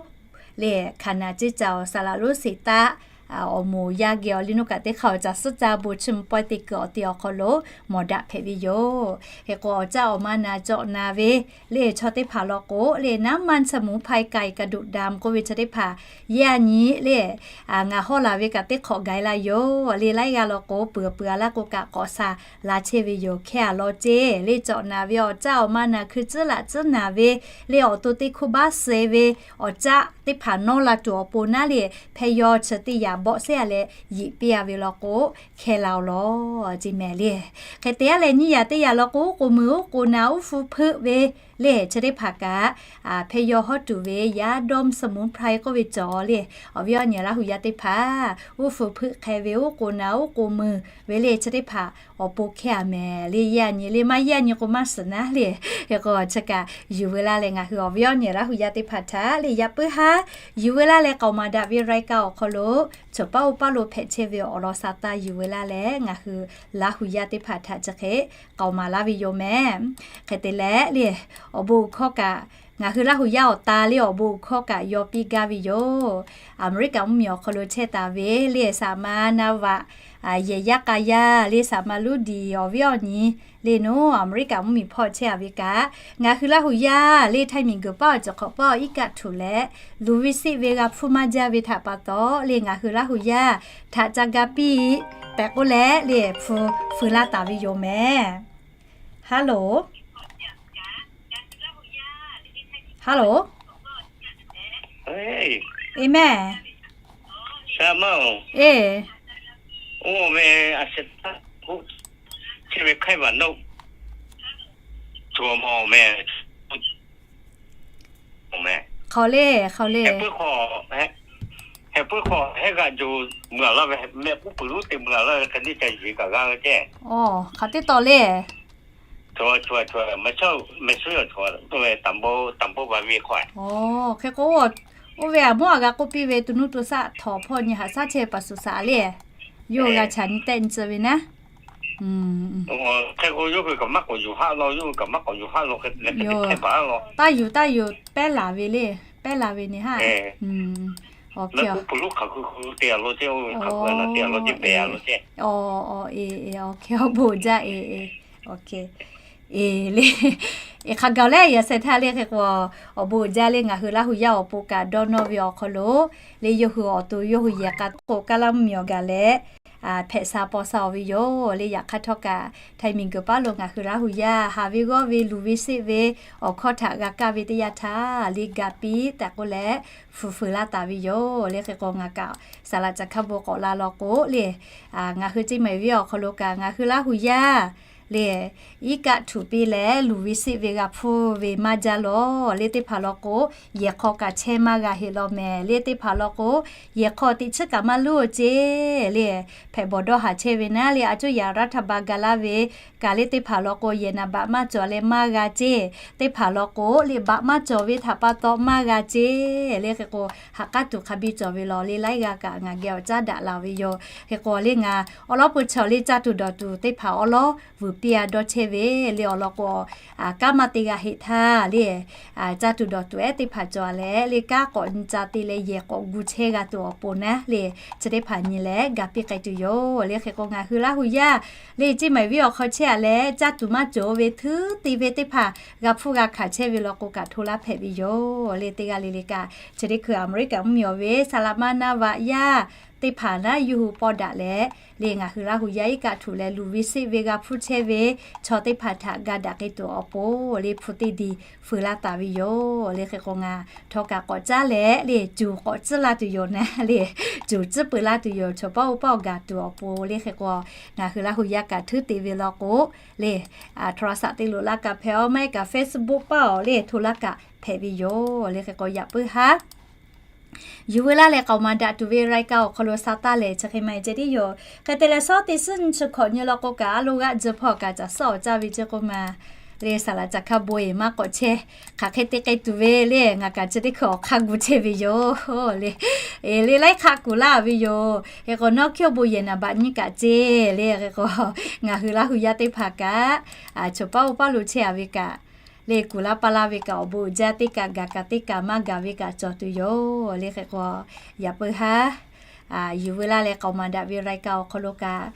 le hkaˍ naˍ ceˇ caˬ awˬ saˍ laꞈ lonˉ seˍ taˆ awˬ moˍ yaˇ geh awˬ le nuˇ kaꞈ teˇ hk'aˇ awˬ caˬ suhˉ caˇ bon chiˇ mvuh pawehˇ te kuiˬ awˬ te awˬ hk'aw lo mawˬ daꞈ hpehꞈ ve yoˬ. Hk'e k'o awˬ caˇ awˬ ma naˍ cawꞈ naˍ ve le chaw teˇ hpaˍ law k'o le น้ำมันสมุนไพร ไก่กระดูกดำ k'oˆ ve chi teˇ hpaˍ yaˇ nyi le ngaˬ hawˉ laˬ ve kaꞈ teˇ hk'awꞈ gaˬ la yoˬ le. Laiˉ g'aˇ law k'o peuˬ peuˬ a laˇ k'o kaꞈ k'awꞈ shaˍ la chehˇ ve yoˬ. Hkehˇ a law ceˇ le cawꞈ naˍ ve awˬ caˇ awˬ ma naˍ hkui tcuhˉ laꞈ tcuhˉ naˍ ve le awˬ to teˇ hkuˇ baˆ suh ve awˬ caˇ teˇ hpaˍ nawˇ la tuˬ awˬ pon naˉ le hpehˇ yawˇ chi teˇ yaꞈ bawˆ sehˉ a leh yiꞈ piˇ a ve law k'o hkehˇ la awˬ law ceˇ mehˍ le. Hk'e te a leh nyiˇ yaꞈ teˇ yaꞈ law k'o uˉ k'oˍ meuˍ uˉ k'oˍ naˍ uˉ hpu hpeuˆ ve le chi teˇ hpaˍ kaꞈ hpehˇ yawˇ hawˉ tuˬ ve ยาดมสมุนไพร k'oˆ ve cawˬ le awˬ viˉ awˬ nyi Laˇ hu yaˇ teˇ hpaˍ uˉ hpu hpeuˆ hk'e ve uˉ k'oˍ naˍ uˉ k'oˍ meuˍ ve le chi teˇ hpaˍ awˬ pon hkehˇ a mehˍ le. Yaˇ nyi le maˇ yaˇ nyi k'o maˇ suhˍ naˉ le. Hk'e k'o chi kaꞈ yuˬ veu laˇ leh ngaˬ hui awˬ viˉ awˬ nyi Laˇ hu yaˇ teˇ hpaˍ htaꞈ le yaꞈ puiˉ haˉ yuˬ veu laˇ leh k'aoˍ maˍ daꞈ ve รายการ awˬ hk'aw lo chaw paˉ oˇ paˉ lo hpehꞈ chehˇ ve awˬ lawn sa taˇ yuˬ veu laˇ leh ngaˬ hui Laˇ hu yaˇ teˇ hpaˍ htaꞈ chi hk'e k'aoˍ maˍ laˇ ve yoˬ mehˍ. Hk'e te leh le awˬ bon uiˍ hkawˇ kaꞈ ngaˬ hui Laˇ hu yaˇ awˬ ta le awˬ bon uiˍ hkawˇ kaꞈ yaw piˇ gaˇ ve yoˬ. Aˍmeˍriˆkaꞈ mvuhˇmiˬ awˬ hk'aw lo chehˇ taˍ ve le saˍ ma na vaꞈ yehˬ yaˇ k'a yaˇ le saˍ ma luˇ diˍ awˬ viˉ awˬ nyi le naˉ Aˍmeˍriˆkaꞈ mvuhˇmiˬ hpawˇ chehˇ a ve kaꞈ ngaˬ hui Laˇ hu yaˇ le Htaiˇ miˬguiˬ paˉ awˬ ceuˬ hk'awꞈ paˉ awˬ iˉ kaˆ htuꞈ leh luˬ ve siˆ ve g'a hpfuhˇ maˇ jaˇ ve htaꞈ pa taw le ngaˬ hui Laˇ hu yaˇ htaꞈ ca ga piˇ tehꞈ k'oˆ leh le hpu feu laˇ taˍ ve yoˬ mehˍ. Hello, hello, e mehˍ, e, hk'aw le, hk'aw le. Aˬ, hk'aˬ teˇ taw le. Aˬ, hk'e k'o, oˇ ve aˬ mawˇ a g'a k'oˆ piˇ ve to nuˇ to shaˆ htawꞈ hpawˇ nyi haꞈ shaˉ chehˇ paˍ suˍ saˍ le. Yawˇ hui g'a chaꞈ nyi tehˆ nyi tcuh ve naˉ. Hk'e k'o, yawˇ hui kaꞈ maˇ k'awꞈ yuˬ haˆ law, yawˇ hui kaꞈ maˇ k'awꞈ yuˬ haˆ law, taˇ yuˬ taˇ yuˬ pehˉ laˬ ve le, pehˉ laˬ ve nyi haˆ. Awˬ, e, awˬ bon jaˇ e, e, e le, e hk'a gaˬ leh yaꞈ sheh htaˇ le hk'e k'o, awˬ bon jaˇ le ngaˬ hui Laˇ hu yaˇ awˬ pon kaꞈ dawˇ nawˇ ve awˬ hk'aw lo le yawˇ hui awˬ to yawˇ hui yehˬ k'a k'o kaˇ laˇ mvuhˇmiˬ awˬ gaˬ leh hpehꞈ sha paw sha ve yoˬ le. Yaꞈ hk'aˇ htawˇ kaꞈ Htaiˇ miˬguiˬ paˉ lo ngaˬ hui Laˇ hu yaˇ haˍ ve g'awˇ ve luˬ ve siˆ ve awˬ hkawˇ htaꞈ g'a kaˇ ve teˇ yanˇ htaˇ le ga piˇ tehꞈ k'oˆ leh hpu feu laˇ taˍ ve yoˬ le. Hk'e k'o ngaˬ kaꞈ saˍ laꞈ ca hkaˇ bon k'awꞈ la law k'o le ngaˬ hui Ceˇ maiˍ viˉ awˬ hk'aw lo kaꞈ ngaˬ hui Laˇ hu yaˇ le, iˉ kaˆ htuꞈ piˇ leh luˬ ve siˆ ve g'a hpuˇ ve maˇ jaˇ lawˬ. Le teˇ hpaˍ law k'o, yehˬ hk'aw kaꞈ chehˇ maˇ g'a heˆ law mehˍ. Le teˇ hpaˍ law k'o, yehˬ hk'aw teꞈ chiˉ kaꞈ maˇ luˉ ceˇ le. Hpehꞈ bawˬ dawˇ haˍ chehˇ ve naˉ le, a cuˇ yaꞈ raˇ htaˇ ba ga laˇ ve kaꞈ le teˇ hpaˍ law k'o, yehˬ naˍ baꞈ maˇ cawˬ leh maˇ g'a ceˇ. Teˇ hpaˍ law k'o, le baꞈ maˇ cawˬ ve htaꞈ pa taw maˇ g'a ceˇ. Le hk'e k'o, ha k'aˉ tuˬ hk'a biˇ cawˬ ve lawˬ le, laiˉ g'aˇ kaꞈ ngaˬ geh awˬ caˉ daꞈ la ve yoˬ. Hk'e k'o le, ngaˬ awˉ lawˉ pui chaw le caˇ tuˬ dawˬ tuˬ teˇ hpaˍ awˉ lawˉ vuiˬ piˇ a dawˇ chehˇ ve le awˬ lawn k'o, kanˉ maˇ te g'a heˆ htaˇ le, caˇ tuˬ dawˬ tuˬ ehˉ teˇ hpaˍ cawˬ leh le, kanˉ k'awꞈ nyi ca te leh yehˬ k'awꞈ gu chehˇ g'a tuˬ awˬ pon naˉ le, chi teˇ hpaˍ nyi leh ga piˇ k'ai tuˬ yoˬ. Le hk'e k'o, ngaˬ hui Laˇ hu yaˇ le, Ceˇ maiˍ viˉ awˬ hk'aw chehˇ a leh caˇ tuˬ maˇ cawˬ ve htuˉ te ve teˇ hpaˍ g'a hpfuhˇ g'a hkanˍ chehˇ ve law k'o kaꞈ hto laˇ hpehꞈ ve yoˬ. Le teˇ g'aˇ le le kaꞈ, chi teˇ hkui Aˍmeˍriˆkaˍ mvuhˇmiˬ ve saˍ laꞈ ma na vaꞈ yaˇ teˇ hpaˍ naˉ yuˇ hu pawˇ daꞈ leh le, ngaˬ hui Laˇ hu yaˇ iˉ kaˆ htuꞈ leh luˬ ve siˆ ve g'a hpfuhˇ chehˇ ve chaw teˇ hpaˍ htaꞈ ga daꞈ k'ai tuˬ awˬ pon le, hpu teˇ diˬ feu laˇ taˍ ve yoˬ. Le hk'e k'o, ngaˬ htawˇ kaꞈ k'awꞈ caˉ leh le, cuˬ k'awꞈ tcuhˉ laˇ tuˬ yoˬ naˉ le, cuˬ tcuhˉ peu laˇ tuˬ yoˬ. Chaw paˉ oˇ paˉ awˬ gaˬ tuˬ awˬ pon le hk'e k'o, ngaˬ hui Laˇ hu yaˇ kaꞈ htuˉ te ve law k'o le, โทรศัพท์ te loꞈ la kaꞈ hpehꞈ-oˬ, maˇ heˆ kaꞈ Facebook paˇ awˬ le hto laˇ kaꞈ hpehꞈ ve yoˬ. Le hk'e k'o, yaꞈ puiˉ haˉ yuˬ veu laˇ leh k'aoˍ maˍ daꞈ tuˬ ve รายการ awˬ hk'aw lo sa taˇ lehˬ chi hk'e maˇ heˆ ceh tiˉ yoˬ. Hk'e te leh, shawˉ teˇ suhˉ nyi chi hkawꞈ nyi law k'o kaꞈ, a lo g'aˆ jeh hpawˇ kaꞈ caˬ suhˉ awˬ caˇ ve ceh k'oˆ ma le, saˍ laꞈ caˬ hk'a bon eˬ maˇ k'awꞈ chehˇ. Hk'aˬ hk'e te k'ai tuˬ ve le, ngaˬ kaꞈ chi teˇ hkui awˬ hk'aˇ gu chehˇ ve yoˬ le. Le laiˉ hk'aˆ kuˬ laˇ ve yoˬ. Hk'e k'o, nawˉ hkiˉ awˬ bon yehˬ naˍ baꞈ nyiˇ kaꞈ ceˇ le. Hk'e k'o, ngaˬ hui Laˇ hu yaˇ teˇ hpaˍ kaꞈ, chaw paˉ oˇ paˉ lo chehˇ a ve kaꞈ le, kuˬ laˇ paˇ laˇ ve kaꞈ awˬ bon uiˍ jaˇ, teˇ kaꞈ gaˬ kaꞈ teˇ kaꞈ maˇ gaˬ ve kaꞈ cawˬ tuˬ yoˬ. Le hk'e k'o, yaꞈ puiˉ haˉ yuˬ veu laˇ leh k'aoˍ maˍ daꞈ ve รายการ awˬ hk'aw lo kaꞈ,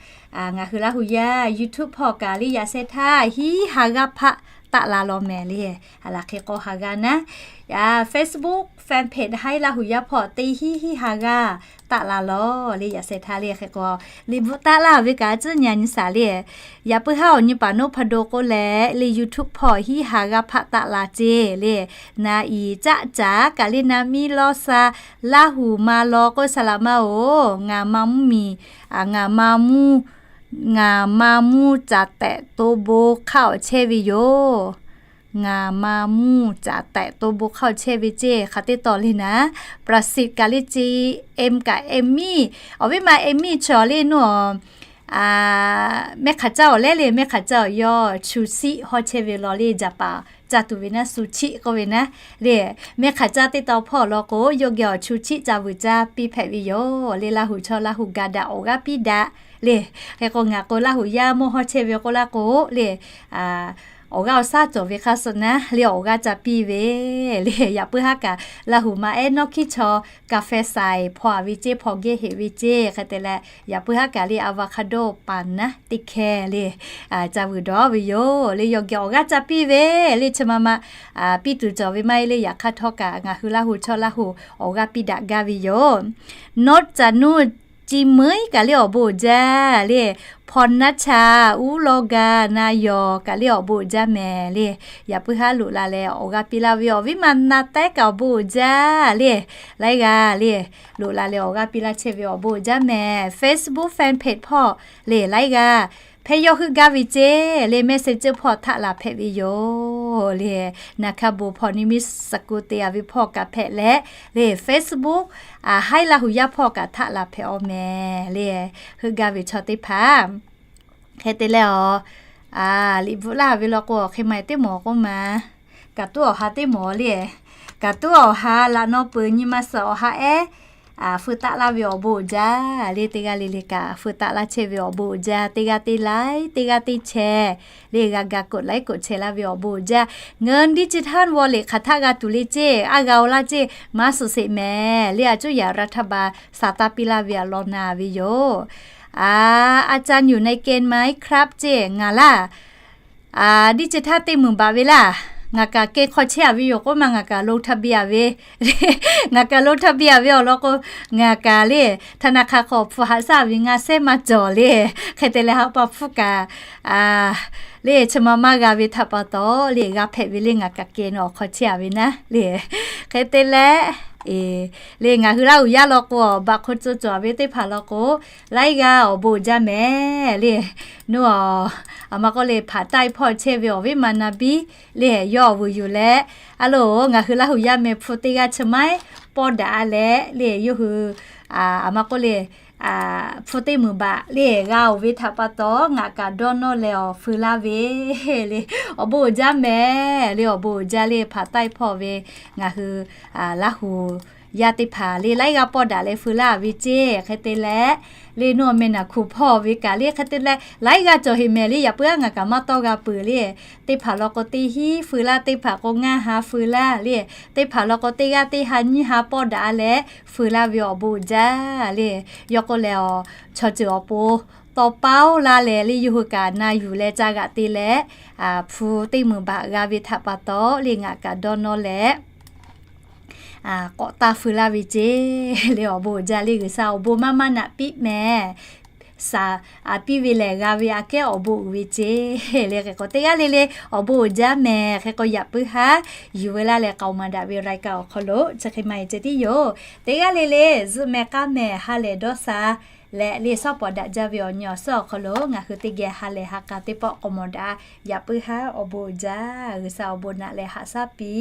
ngaˬ hui Laˇ hu yaˇ YouTube hpawˇ kaꞈ le, yaꞈ sheh htaˇ hiˉ ha g'aˇ hpaˆ taˆ la lawˬ mehˍ le. Aˬ laˬ hk'e k'o ha g'aˇ naˉ, Facebook fan page Haiˉ Laˇ hu yaˇ hpawˇ teˇ hiˉ hiˉ ha g'aˇ taˆ la lawˬ le. Yaꞈ sheh htaˇ le hk'e k'o, liꞈ bvuhꞈ taˆ laˇ ve kaꞈ a tcuhˉ nyi a nyi shaˍ le. Yaꞈ puiˉ haˉ awˬ nyi paˍ noˉ hpa do k'oˆ leh le, YouTube hpawˇ hiˉ ha g'aˇ hpaˆ taˆ la ceˇ le. Na iˍ caˆ caˍ kaꞈ le, na miˇ lawˇ sha Laˇ hu ma law k'oˆ saˍ laꞈ ma-oˬ, ngaˬ ma mvuhˇmiˬ, ngaˬ ma mvuhˇ, ngaˬ ma mvuhˇ caˍ tehꞈ to bon hk'aˇ awˬ chehˇ ve yoˬ. Ngaˬ ma mvuhˇ caˍ tehꞈ to bon hk'aˇ awˬ chehˇ ve ceˇ. Hk'aˬ teˇ taw le naˉ, ประสิทธิ์ kaꞈ le ce, em kaꞈ em miˇ, awˬ viˉ ma em miˇ chaw le nuˇ a, mehˆ hk'aˬ caˇ awˬ leh le, mehˆ hk'aˬ caˇ awˬ yawˇ chu siˆ hawˇ chehˇ ve law le, jaˍ paˍ caˇ tuˬ ve naˉ, su chiˆ k'oˆ ve naˉ le. Mehˆ hk'aˬ caˇ teˇ taw hpawˇ law k'o, yawˇ geh awˬ chu chiˆ ca vuiˬ caˇ piˇ hpehꞈ ve yoˬ le. Laˇ hu chaw Laˇ hu ga daꞈ awˬ g'aˇ piˇ daꞈ le. Hk'e k'o, ngaˬ k'o Laˇ hu yaˇ mawˇ hawˇ chehˇ ve k'oˆ laˇ k'o le, awˬ g'aˇ awˬ shaˉ cawˬ ve hk'aˇ suh naˉ le, awˬ g'aˇ ca piˇ ve le. Yaꞈ puiˉ haˉ kaꞈ Laˇ hu ma ehˉ nawˉ hkiˉ chaw กาแฟ saiˍ hpaw a ve ceˇ, hpaw geh heꞈ ve ceˇ. Hk'e te leh, yaꞈ puiˉ haˉ kaꞈ le avocado paˍ naˉ teˇ hkeh le ca vuiˬ dawˬ ve yoˬ le. Yawˇ geh awˬ g'aˇ ca piˇ ve le. Chi ma ma piˇ tuˬ cawˬ ve maˇ heˆ le. Yaꞈ hk'aˇ htawˇ kaꞈ ngaˬ hui Laˇ hu chaw Laˇ hu awˬ g'aˇ piˇ daꞈ gaˇ ve yoˬ. Nawˉ caˬ nuˇ Ci meuˉ kaꞈ le awˬ bon uiˍ jaˇ le. Hpaw naˉ chaꞈ uˉ lawˇ ga na yawˬ kaꞈ le awˬ bon uiˍ jaˇ mehˍ le. Yaꞈ puiˉ haˉ loꞈ la leh awˬ g'aˇ piˇ laˇ ve awˬ viˉ ma na tehˉ kaꞈ awˬ bon uiˍ jaˇ le. Laiˉ g'aˇ le, loꞈ la leh awˬ g'aˇ piˇ laˇ chehˇ ve awˬ bon uiˍ jaˇ mehˍ. Facebook fan page hpawˇ le laiˉ g'aˇ hpehˇ yawˇ heuˆ gaˇ ve ceˇ le, Messenger hpawˇ htaˆ la hpehꞈ ve yoˬ le. Na hkaˇ bon hpawˇ ni miˇ suh ku te a ve hpawˇ kaꞈ hpehꞈ leh le, Facebook Haiˉ Laˇ hu yaˇ hpawˇ kaꞈ htaˆ la hpehꞈ-aw mehˍ le. Heuˆ gaˇ ve chaw teˇ hpaˍ hk'e te leh awˬ liꞈ bvuhꞈ laˇ ve law k'o, awˬ hk'e ma teˇ mawˬ k'oˆ ma, kaꞈ tuˉ awˬ ha teˇ mawˬ le. Kaꞈ tuˉ awˬ ha laꞈ naw peuˬ nyi ma suhˍ awˬ ha ehˉ feu taˆ laˇ ve awˬ bon uiˍ jaˇ le. Teˇ g'aˇ le le kaꞈ feu taˆ laˇ chehˇ ve awˬ bon uiˍ jaˇ. Teˇ g'aˇ teˇ laiˉ, teˇ g'aˇ teˇ chehˇ le, g'a ga กดไลค์ กดแชร์ laˇ ve awˬ bon uiˍ jaˇ. เงินดิจิทัลวอลเล็ต hk'aˬ htaˆ g'a tuˬ le ceˇ, a g'a-o laˇ ceˇ, maˇ suhˍ sheˍ mehˍ le. A cuˇ yaꞈ รัฐบาล sa taˇ piˇ laˇ ve a law na ve yoˬ. A, อาจารย์อยู่ในเกณฑ์ไหมครับ ceˇ ngaˬ laˇ ดิจิทัล teˇ meunˍ baˬ ve laˇ. Ngaˬ kaꞈ เกณฑ์ hk'aw chehˇ a ve yoˬ k'oˆ ma, ngaˬ kaꞈ ลงทะเบียน a ve ngaˬ kaꞈ ลงทะเบียน a ve awˬ lawn k'o, ngaˬ kaꞈ le ธนาคาร hk'aw hpu haꞈ shaˉ ve ngaˬ sehˉ maˇ cawˬ le. Hk'e te leh ha pa hpfuhˇ kaꞈ le chi ma maˇ g'a ve htaꞈ pa taw le g'a hpehꞈ ve le ngaˬ kaꞈ kehˬ nawˬ awˬ hk'aw chehˇ a ve naˉ le. Hk'e te leh, le ngaˬ hui Laˇ huˍ yaˇ law k'o, baꞈ hk'o co cawˬ ve teˇ hpaˍ law k'o, laiˉ g'aˇ awˬ bon uiˍ jaˇ mehˍ le. Nuˇ a, aˬ ma k'oˆ le hpaˍ taiˆ hpawˇ chehˇ ve awˬ viˉ ma na biˇ le yawˇ awˬ vuiˬ yuˬ leh, a loˬ ngaˬ hui Laˇ huˍ yaˇ meh hpu teˇ g'aˇ chi maiˉ pawˇ daꞈ a leh le yawˇ hui, aˬ ma k'oˆ le, hpu teˇ meunˍ baꞈ le g'a oˬ ve htaꞈ pa taw ngaˬ kaꞈ dawˇ nawˇ leh awˬ feu laˇ ve le. Awˬ bon uiˍ jaˇ mehˍ le, awˬ bon uiˍ jaˇ le hpaˍ taiˆ hpawˇ ve ngaˬ hui Laˇ huˍ yaˇ teˇ hpaˍ le laiˉ g'aˇ pawˇ daꞈ leh feu laˇ ve ceˇ. Hk'e te leh, le nuˇ a meh naˬ hkuˬ hpawˇ ve kaꞈ le hk'e te leh laiˉ g'aˇ cawˬ heꞈ mehˍ le. Yaꞈ puiˉ aˉ ngaˬ kaꞈ maˇ tawˇ g'a peuˬ le. Teˇ hpaˍ law k'o teˇ hinˉ feu laˇ, teˇ hpaˍ k'o ngaˇ ha feu laˇ le, teˇ hpaˍ law k'o teˇ g'aˇ teˇ ha nyiˇ ha pawˇ daꞈ a leh feu laˇ ve awˬ bon uiˍ jaˇ le. Yawˇ k'oˆ leh, chaw ceuˬ awˬ pon tawˇ paoˇ laˇ leh le yawˇ hui kaꞈ na yuˬ leh ca g'aꞈ te leh, hpu teˇ meunˍ baꞈ g'a ve htaꞈ pa taw le ngaˬ kaꞈ dawˇ nawˇ leh k'awꞈ taˇ feu laˇ ve ceˇ le. Awˬ bon uiˍ jaˇ le, G'uiˬsha awˬ bon maˇ maˇ naꞈ piˇ mehˍ. Shaˍ a piˇ ve lehˬ g'a ve aꞈ kehˉ awˬ bon uiˍ ve ceˇ le. Hk'e k'o teˇ g'aˇ le le awˬ bon uiˍ jaˇ mehˍ. Hk'e k'o yaꞈ puiˉ haˉ yuˬ ve laˇ leh k'aoˍ maˍ daꞈ ve รายการ awˬ hk'aw lo chi hk'e maˇ heˆ ceh tiˉ yoˬ. Teˇ g'aˇ le le zuhˆ meh k'aˉ meh ha lehˬ dawˇ sha leh le shaˉ pawˍ daꞈ jaˇ ve awˬ nyi awˬ suhˉ awˬ hk'aw lo ngaˬ hui teˇ geh ha lehˬ ha k'a teˇ pawˆ k'awꞈ mawˬ daꞈ. Yaꞈ puiˉ haˉ awˬ bon uiˍ jaˇ, G'uiˬsha awˬ bon naꞈ leh haꞈ shaˉ piˇ.